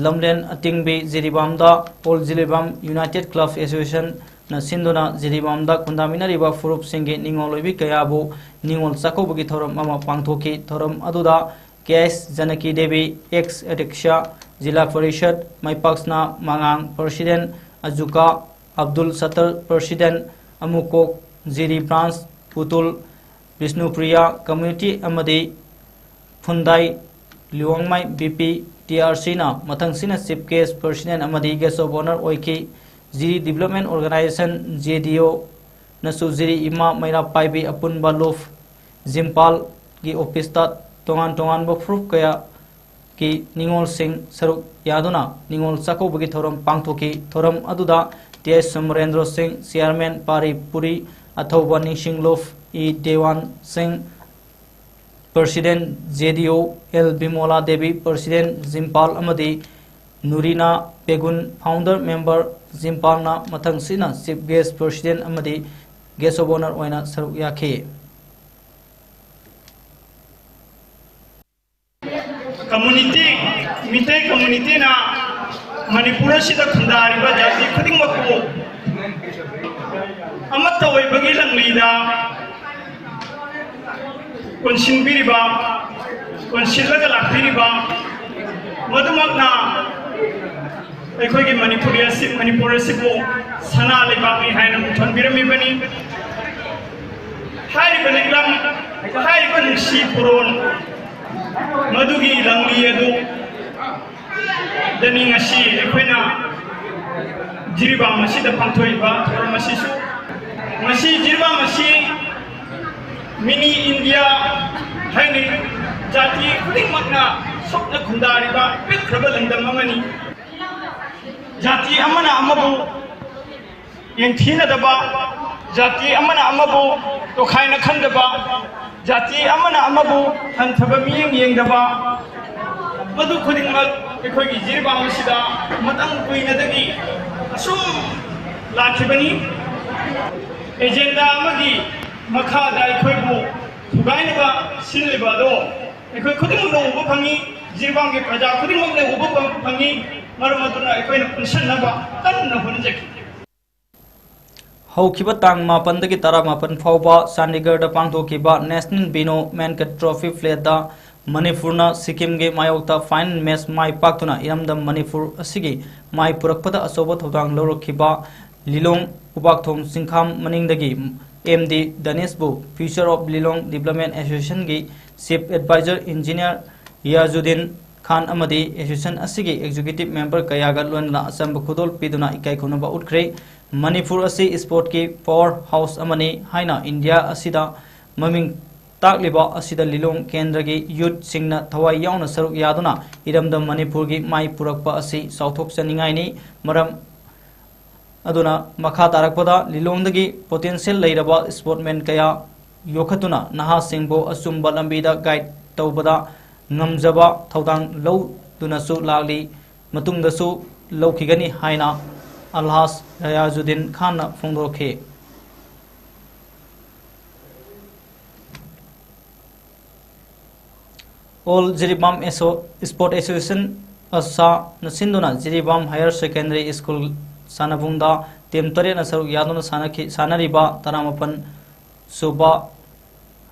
ꯂꯝꯂꯦꯟ ꯑꯇꯤꯡꯕꯤ, ꯖꯤꯔꯤꯕꯥꯝꯗ ꯑꯣꯜ ꯖꯤꯔꯤꯕꯥꯝ ꯌꯨꯅꯥꯏꯇꯦꯠ ꯀ꯭ꯂꯕ ꯑꯦꯁꯣꯁꯤꯌꯦꯁꯟꯅ ꯁꯤꯟꯗꯨꯅ ꯖꯤꯔꯤꯕꯥꯝꯗ ꯈꯨꯟꯗꯥꯃꯤꯟꯅꯔꯤꯕ ꯐꯨꯔꯨꯞꯁꯤꯡꯒꯤ ꯅꯤꯉꯣꯜ ꯑꯣꯏꯕꯤ ꯀꯌꯥꯕꯨ ꯅꯤꯉꯣꯜ ꯆꯥꯛꯀꯧꯕꯒꯤ ꯊꯧꯔꯝ ꯑꯃ ꯄꯥꯡꯊꯣꯛꯈꯤ꯫ ꯊꯧꯔꯝ ꯑꯗꯨꯗ K S Janaki Devi, ex Adhyaksh Zila Parishad, ꯃꯥꯏꯄꯥꯛꯁꯅꯥ ꯃꯉꯥꯡ ꯄ꯭ꯔꯁꯤꯗꯦꯟ, ꯑꯖꯨꯀꯥ ꯑꯕꯗꯨꯜ ꯁꯠꯇꯔ ꯄ꯭ꯔꯁꯤꯗꯦꯟ, ꯑꯃꯨꯀꯣꯛ ꯖꯤꯔꯤ ꯕ꯭ꯔꯥꯟꯁ, ꯄꯨꯇꯨꯜ ꯕꯤꯁꯅꯨꯄ꯭ꯔꯤꯌꯥ ꯀꯝꯃ꯭ꯌꯨꯅꯤꯇꯤ ꯑꯃꯗꯤ Khundai Luwangmai B P T R ꯁꯤꯅ ꯃꯊꯪꯁꯤꯅ Chief Guest, President ꯑꯃꯗꯤ Guest of Honour ꯑꯣꯏꯈꯤ꯫ ꯖꯤꯔꯤ Development Organisation, ꯖꯦ ꯗꯤ ꯑꯣ, ꯅꯁꯨ ꯖꯤꯔꯤ ꯏꯃꯥ ꯃꯩꯔꯥ ꯄꯥꯏꯕꯤ ꯑꯄꯨꯟꯕ ꯂꯨꯞ ꯖꯤꯝꯄꯥꯜꯒꯤ ꯑꯣꯐꯤꯁꯇ ꯇꯣꯉꯥꯟ ꯇꯣꯉꯥꯟꯕ ꯐꯨꯔꯨꯞ ꯀꯌꯥꯒꯤ ꯅꯤꯉꯣꯜꯁꯤꯡ ꯁꯔꯨꯛ ꯌꯥꯗꯨꯅ ꯅꯤꯉꯣꯜ ꯆꯥꯛꯀꯧꯕꯒꯤ ꯊꯧꯔꯝ ꯄꯥꯡꯊꯣꯛꯈꯤ꯫ ꯊꯧꯔꯝ ꯑꯗꯨꯗ ꯇꯤ ꯑꯥꯏ ꯁꯨꯃꯔꯦꯟꯗ꯭ꯔꯣ ꯁꯤꯡ, Chairman ꯄꯥꯔꯤ ꯄꯨꯔꯤ, ꯑꯊꯧꯕ ꯅꯤꯡꯁꯤꯡ ꯂꯨꯞ ꯏ ꯗꯦꯋꯥꯟ ꯁꯤꯡ, President ꯖꯦ ꯗꯤ ꯑꯣ, ꯑꯦꯜ ꯕꯤꯃꯣꯂꯥ ꯗꯦꯕꯤ, President ꯖꯤꯝꯄꯥꯜ ꯑꯃꯗꯤ ꯅꯨꯔꯤꯅꯥ ꯄꯦꯒꯨꯟ, Founder Member ꯖꯤꯝꯄꯥꯜꯅ ꯃꯊꯪꯁꯤꯅ Chief Guest, President ꯑꯃꯗꯤ Guest of Honour ꯑꯣꯏꯅ ꯁꯔꯨꯛ ꯌꯥꯈꯤ꯫ ꯀꯝꯃ꯭ꯌꯨꯅꯤꯇꯤ, ꯃꯤꯇꯩ ꯀꯝꯃ꯭ꯌꯨꯅꯤꯇꯤꯅ ꯃꯅꯤꯄꯨꯔ ꯑꯁꯤꯗ ꯈꯨꯟꯗꯥꯔꯤꯕ ꯖꯥꯇꯤ ꯈꯨꯗꯤꯡꯃꯛꯄꯨ ꯑꯃꯠꯇ ꯑꯣꯏꯕꯒꯤ ꯂꯝꯕꯤꯗ ꯀꯣꯟꯁꯤꯟꯕꯤꯔꯤꯕ, ꯀꯣꯟꯁꯤꯜꯂꯒ ꯂꯥꯛꯄꯤꯔꯤꯕ, ꯃꯗꯨꯃꯛꯅ ꯑꯩꯈꯣꯏꯒꯤ ꯃꯅꯤꯄꯨꯔꯤ ꯑꯁꯤ, ꯃꯅꯤꯄꯨꯔ ꯑꯁꯤꯕꯨ ꯁꯅꯥ ꯂꯩꯕꯥꯛꯅꯤ ꯍꯥꯏꯅ ꯃꯨꯟꯊꯣꯟꯕꯤꯔꯝꯃꯤꯕꯅꯤ꯫ ꯍꯥꯏꯔꯤꯕ ꯂꯤꯛꯂꯝ, ꯍꯥꯏꯔꯤꯕ ꯅꯨꯡꯁꯤ ꯄꯨꯔꯣꯟ, ꯃꯗꯨꯒꯤ ꯂꯝꯕꯤ ꯑꯗꯨ ꯗꯅꯤ ꯉꯁꯤ ꯑꯩꯈꯣꯏꯅ ꯖꯤꯔꯤꯕꯥꯝ ꯑꯁꯤꯗ ꯄꯥꯡꯊꯣꯛꯏꯕ ꯊꯧꯔꯝ ꯑꯁꯤꯁꯨ꯫ ꯉꯁꯤ ꯖꯤꯔꯤꯕꯥꯝ ꯑꯁꯤ mini India ꯍꯥꯏꯅꯩ꯫ ꯖꯥꯇꯤ ꯈꯨꯗꯤꯡꯃꯛꯅ ꯁꯣꯛꯅ ꯈꯨꯟꯗꯥꯔꯤꯕ ꯄꯤꯛꯈ꯭ꯔꯕ ꯂꯝꯗꯝ ꯑꯃꯅꯤ꯫ ꯖꯥꯇꯤ ꯑꯃꯅ ꯑꯃꯕꯨ ꯌꯦꯡꯊꯤꯅꯗꯕ, ꯖꯥꯇꯤ ꯑꯃꯅ ꯑꯃꯕꯨ ꯇꯣꯈꯥꯏꯅ ꯈꯟꯗꯕ, ꯖꯥꯇꯤ ꯑꯃꯅ ꯑꯃꯕꯨ ꯍꯟꯊꯕ ꯃꯤꯠꯌꯦꯡ ꯌꯦꯡꯗꯕ, ꯃꯗꯨ ꯈꯨꯗꯤꯡꯃꯛ ꯑꯩꯈꯣꯏꯒꯤ ꯖꯤꯔꯤꯕꯥꯝ ꯑꯁꯤꯗ ꯃꯇꯝ ꯀꯨꯏꯅꯗꯒꯤ ꯑꯁꯨꯝ ꯂꯥꯛꯈꯤꯕꯅꯤ꯫ ꯑꯦꯖꯦꯟꯗꯥ ꯑꯃꯒꯤ ꯃꯈꯥꯗ ꯑꯩꯈꯣꯏꯕꯨ ꯊꯨꯒꯥꯏꯅꯕ ꯁꯤꯜꯂꯤꯕ ꯑꯗꯣ ꯑꯩꯈꯣꯏ ꯈꯨꯗꯤꯡꯃꯛꯅ ꯎꯕ ꯐꯪꯉꯤ, ꯖꯤꯔꯤꯕꯥꯝꯒꯤ ꯄ꯭ꯔꯖꯥ ꯈꯨꯗꯤꯡꯃꯛꯅ ꯎꯕ ꯐꯪ-, ꯐꯪꯉꯤ꯫ ꯃꯔꯝ ꯑꯗꯨꯅ ꯑꯩꯈꯣꯏꯅ ꯄꯨꯟꯁꯤꯟꯅꯕ ꯀꯟꯅ ꯍꯣꯠꯅꯖꯈꯤ꯫ ꯍꯧꯈꯤꯕ ꯇꯥꯡ ꯃꯥꯄꯟꯗꯒꯤ ꯇꯔꯥꯃꯥꯄꯟ ꯐꯥꯎꯕ ꯆꯥꯟꯗꯤꯒꯔꯗ ꯄꯥꯡꯊꯣꯛꯈꯤꯕ National Bino Mankad Trophy Playꯗ ꯃꯅꯤꯄꯨꯔꯅ ꯁꯤꯛꯀꯤꯝꯒꯤ ꯃꯥꯌꯣꯛꯇ final match ꯃꯥꯏ ꯄꯥꯛꯇꯨꯅ ꯏꯔꯝꯗꯝ ꯃꯅꯤꯄꯨꯔ ꯑꯁꯤꯒꯤ ꯃꯥꯏ ꯄꯨꯔꯛꯄꯗ ꯑꯆꯧꯕ ꯊꯧꯗꯥꯡ ꯂꯧꯔꯛꯈꯤꯕ ꯂꯤꯂꯣꯡ ꯎꯄꯥꯛꯊꯣꯡ ꯆꯤꯡꯈꯥꯝ ꯃꯅꯤꯡꯗꯒꯤ ꯑꯦꯝ ꯗꯤ ꯗꯅꯤꯁꯄꯨ Future of Lilong Development Associationꯒꯤ Chief Advisor Engineer Yazuddin Khan ꯑꯃꯗꯤ association ꯑꯁꯤꯒꯤ executive member ꯀꯌꯥꯒ ꯂꯣꯏꯅꯅ ꯑꯆꯝꯕ ꯈꯨꯗꯣꯜ ꯄꯤꯗꯨꯅ ꯏꯀꯥꯏ ꯈꯨꯝꯅꯕ ꯎꯠꯈ꯭ꯔꯦ꯫ ꯃꯅꯤꯄꯨꯔ ꯑꯁꯤ sportꯀꯤ power house ꯑꯃꯅꯤ ꯍꯥꯏꯅ ꯏꯟꯗꯤꯌꯥ ꯑꯁꯤꯗ ꯃꯃꯤꯡ ꯇꯥꯛꯂꯤꯕ ꯑꯁꯤꯗ ꯂꯤꯂꯣꯡ ꯀꯦꯟꯗ꯭ꯔꯒꯤ youthꯁꯤꯡꯅ ꯊꯋꯥꯏ ꯌꯥꯎꯅ ꯁꯔꯨꯛ ꯌꯥꯗꯨꯅ ꯏꯔꯝꯗꯝ ꯃꯅꯤꯄꯨꯔꯒꯤ ꯃꯥꯏ ꯄꯨꯔꯛꯄ ꯑꯁꯤ ꯆꯥꯎꯊꯣꯛꯆꯅꯤꯡꯉꯥꯏꯅꯤ꯫ ꯃꯔꯝ ꯑꯗꯨꯅ ꯃꯈꯥ ꯇꯥꯔꯛꯄꯗ ꯂꯤꯂꯣꯡꯗꯒꯤ potential ꯂꯩꯔꯕ sportsman ꯀꯌꯥ ꯌꯣꯛꯈꯠꯇꯨꯅ ꯅꯍꯥꯁꯤꯡꯕꯨ ꯑꯆꯨꯝꯕ ꯂꯝꯕꯤꯗ guide ꯇꯧꯕꯗ ꯉꯝꯖꯕ ꯊꯧꯗꯥꯡ ꯂꯧꯗꯨꯅꯁꯨ ꯂꯥꯛꯂꯤ, ꯃꯇꯨꯡꯗꯁꯨ ꯂꯧꯈꯤꯒꯅꯤ ꯍꯥꯏꯅ ꯑꯜꯍꯥꯖ ꯔꯌꯥꯖꯨꯗꯤꯟ ꯈꯥꯟꯅ ꯐꯣꯡꯗꯣꯔꯛꯈꯤ꯫ All ꯖꯤꯔꯤꯕꯥꯝ ꯑꯦꯁꯣ-, Sport Association ꯑꯁꯥꯅ ꯁꯤꯟꯗꯨꯅ Jiribam Higher Secondary School ꯁꯥꯟꯅꯕꯨꯡꯗ team ꯇꯔꯦꯠꯅ ꯁꯔꯨꯛ ꯌꯥꯗꯨꯅ ꯁꯥꯟꯅꯈꯤ-, ꯁꯥꯟꯅꯔꯤꯕ ꯇꯔꯥꯃꯥꯄꯟ ꯁꯨꯕ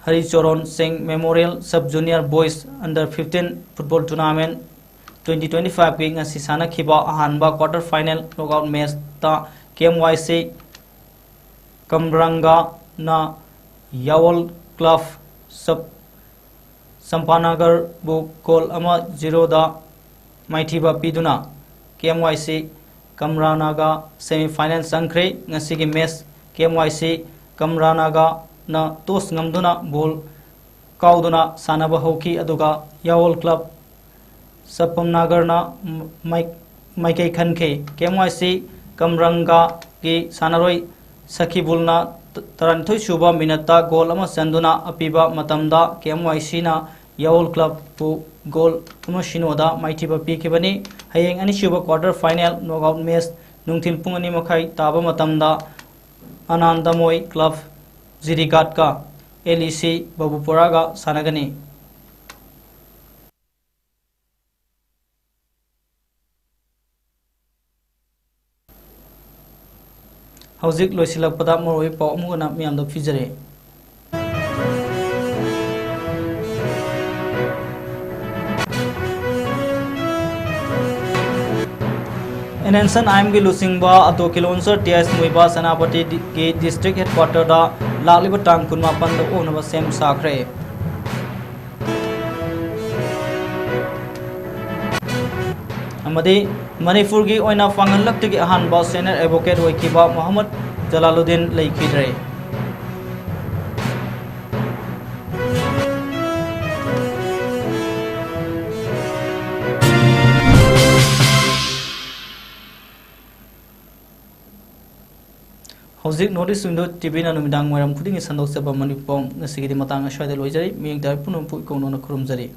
ꯍꯔꯤꯆꯣꯔꯣꯟ ꯁꯤꯡ Memorial Sub Junior Boys Under fifteen Football Tournament twenty twenty-fiveꯀꯤ ꯉꯁꯤ ꯁꯥꯟꯅꯈꯤꯕ ꯑꯍꯥꯟꯕ quarter final knockout matchꯇ K M Y C ꯀꯝꯔꯪꯒꯥꯅ ꯌꯥꯋꯜ club ꯁꯞ-, ꯆꯝꯄꯥꯅꯒꯔꯕꯨ goal ꯑꯃ zeroꯗ ꯃꯥꯏꯊꯤꯕ ꯄꯤꯗꯨꯅ K M Y C ꯀꯝꯔꯥꯅꯒꯥ semi final ꯆꯪꯈ꯭ꯔꯦ꯫ ꯉꯁꯤꯒꯤ match K M Y C ꯀꯝꯔꯥꯅꯒꯥꯅ toss ꯉꯝꯗꯨꯅ ball ꯀꯥꯎꯗꯨꯅ ꯁꯥꯟꯅꯕ ꯍꯧꯈꯤ, ꯑꯗꯨꯒ ꯌꯥꯋꯜ club ꯁꯄꯝꯅꯥꯒꯔꯅ ꯃꯥꯏ-, ꯃꯥꯏꯀꯩ ꯈꯟꯈꯤ꯫ K M Y C ꯀꯝꯔꯪꯒꯥꯒꯤ ꯁꯥꯟꯅꯔꯣꯏ ꯁꯈꯤꯕꯨꯜꯅ ꯇ-, ꯇꯔꯥꯅꯤꯊꯣꯏ ꯁꯨꯕ minuteꯇ goal ꯑꯃ ꯆꯟꯗꯨꯅ ꯑꯄꯤꯕ ꯃꯇꯝꯗ K M Y Cꯅ ꯌꯥꯋꯜ clubꯄꯨ goal ꯑꯃ zero ꯗ ꯃꯥꯏꯊꯤꯕ ꯄꯤꯈꯤꯕꯅꯤ꯫ ꯍꯌꯦꯡ ꯑꯅꯤꯁꯨꯕ quarter final knockout match ꯅꯨꯡꯊꯤꯜ ꯄꯨꯡ ꯑꯅꯤ ꯃꯈꯥꯏ ꯇꯥꯕ ꯃꯇꯝꯗ ꯑꯅꯥꯟꯗꯃꯣꯏ club ꯖꯤꯔꯤꯒꯥꯠꯀ L E C ꯕꯕꯨꯄꯨꯔꯥꯒ ꯁꯥꯟꯅꯒꯅꯤ꯫ ꯍꯧꯖꯤꯛ ꯂꯣꯏꯁꯤꯜꯂꯛꯄꯗ ꯃꯔꯨꯑꯣꯏꯕ ꯄꯥꯎ ꯑꯃꯨꯛ ꯍꯟꯅ ꯃꯤꯌꯥꯝꯗ ꯄꯤꯖꯔꯤ꯫ ꯑꯦꯟ ꯑꯦꯟ ꯁꯟ ꯑꯥꯏꯟꯒꯤ ꯂꯨꯆꯤꯡꯕ ꯑꯇꯣ ꯈꯦꯂꯣꯟꯁꯔ ꯇꯤ ꯑꯦꯁ ꯃꯨꯏꯕꯥ ꯁꯦꯅꯥꯄꯇꯤꯒꯤ ꯗꯤꯁꯇ꯭ꯔꯤꯛ ꯍꯦꯗꯀ꯭ꯋꯥꯇꯔꯗ ꯂꯥꯛꯂꯤꯕ ꯇꯥꯡ ꯀꯨꯟꯃꯥꯄꯟꯗ ꯑꯣꯛꯅꯕ ꯁꯦꯝ ꯁꯥꯈ꯭ꯔꯦ꯫ ꯑꯃꯗꯤ ꯃꯅꯤꯄꯨꯔꯒꯤ ꯑꯣꯏꯅ ꯄꯥꯡꯒꯜ ꯂꯛꯇꯒꯤ ꯑꯍꯥꯟꯕ ꯁꯦꯅꯤꯌꯔ ꯑꯦꯗꯚꯣꯀꯦꯠ ꯑꯣꯏꯈꯤꯕ ꯃꯣꯍꯝꯃꯗ ꯖꯂꯥꯂꯨꯗꯤꯟ ꯂꯩꯈꯤꯗ꯭ꯔꯦ꯫ ꯍꯧꯖꯤꯛ North East Window ꯇꯤ ꯚꯤꯅ ꯅꯨꯃꯤꯗꯥꯡ ꯋꯥꯏꯔꯝ ꯈꯨꯗꯤꯡꯒꯤ ꯁꯟꯗꯣꯛꯆꯕ ꯃꯅꯤꯄꯨꯔ ꯄꯥꯎ ꯉꯁꯤꯒꯤꯗꯤ ꯃꯇꯥꯡ ꯑꯁ꯭ꯋꯥꯏꯗ ꯂꯣꯏꯖꯔꯤ꯫ ꯃꯤꯌꯦꯡ ꯇꯥꯕ ꯄꯨꯝꯅꯃꯛꯄꯨ ꯏꯀꯣꯛ ꯅꯧꯅ ꯈꯨꯔꯨꯝꯖꯔꯤ꯫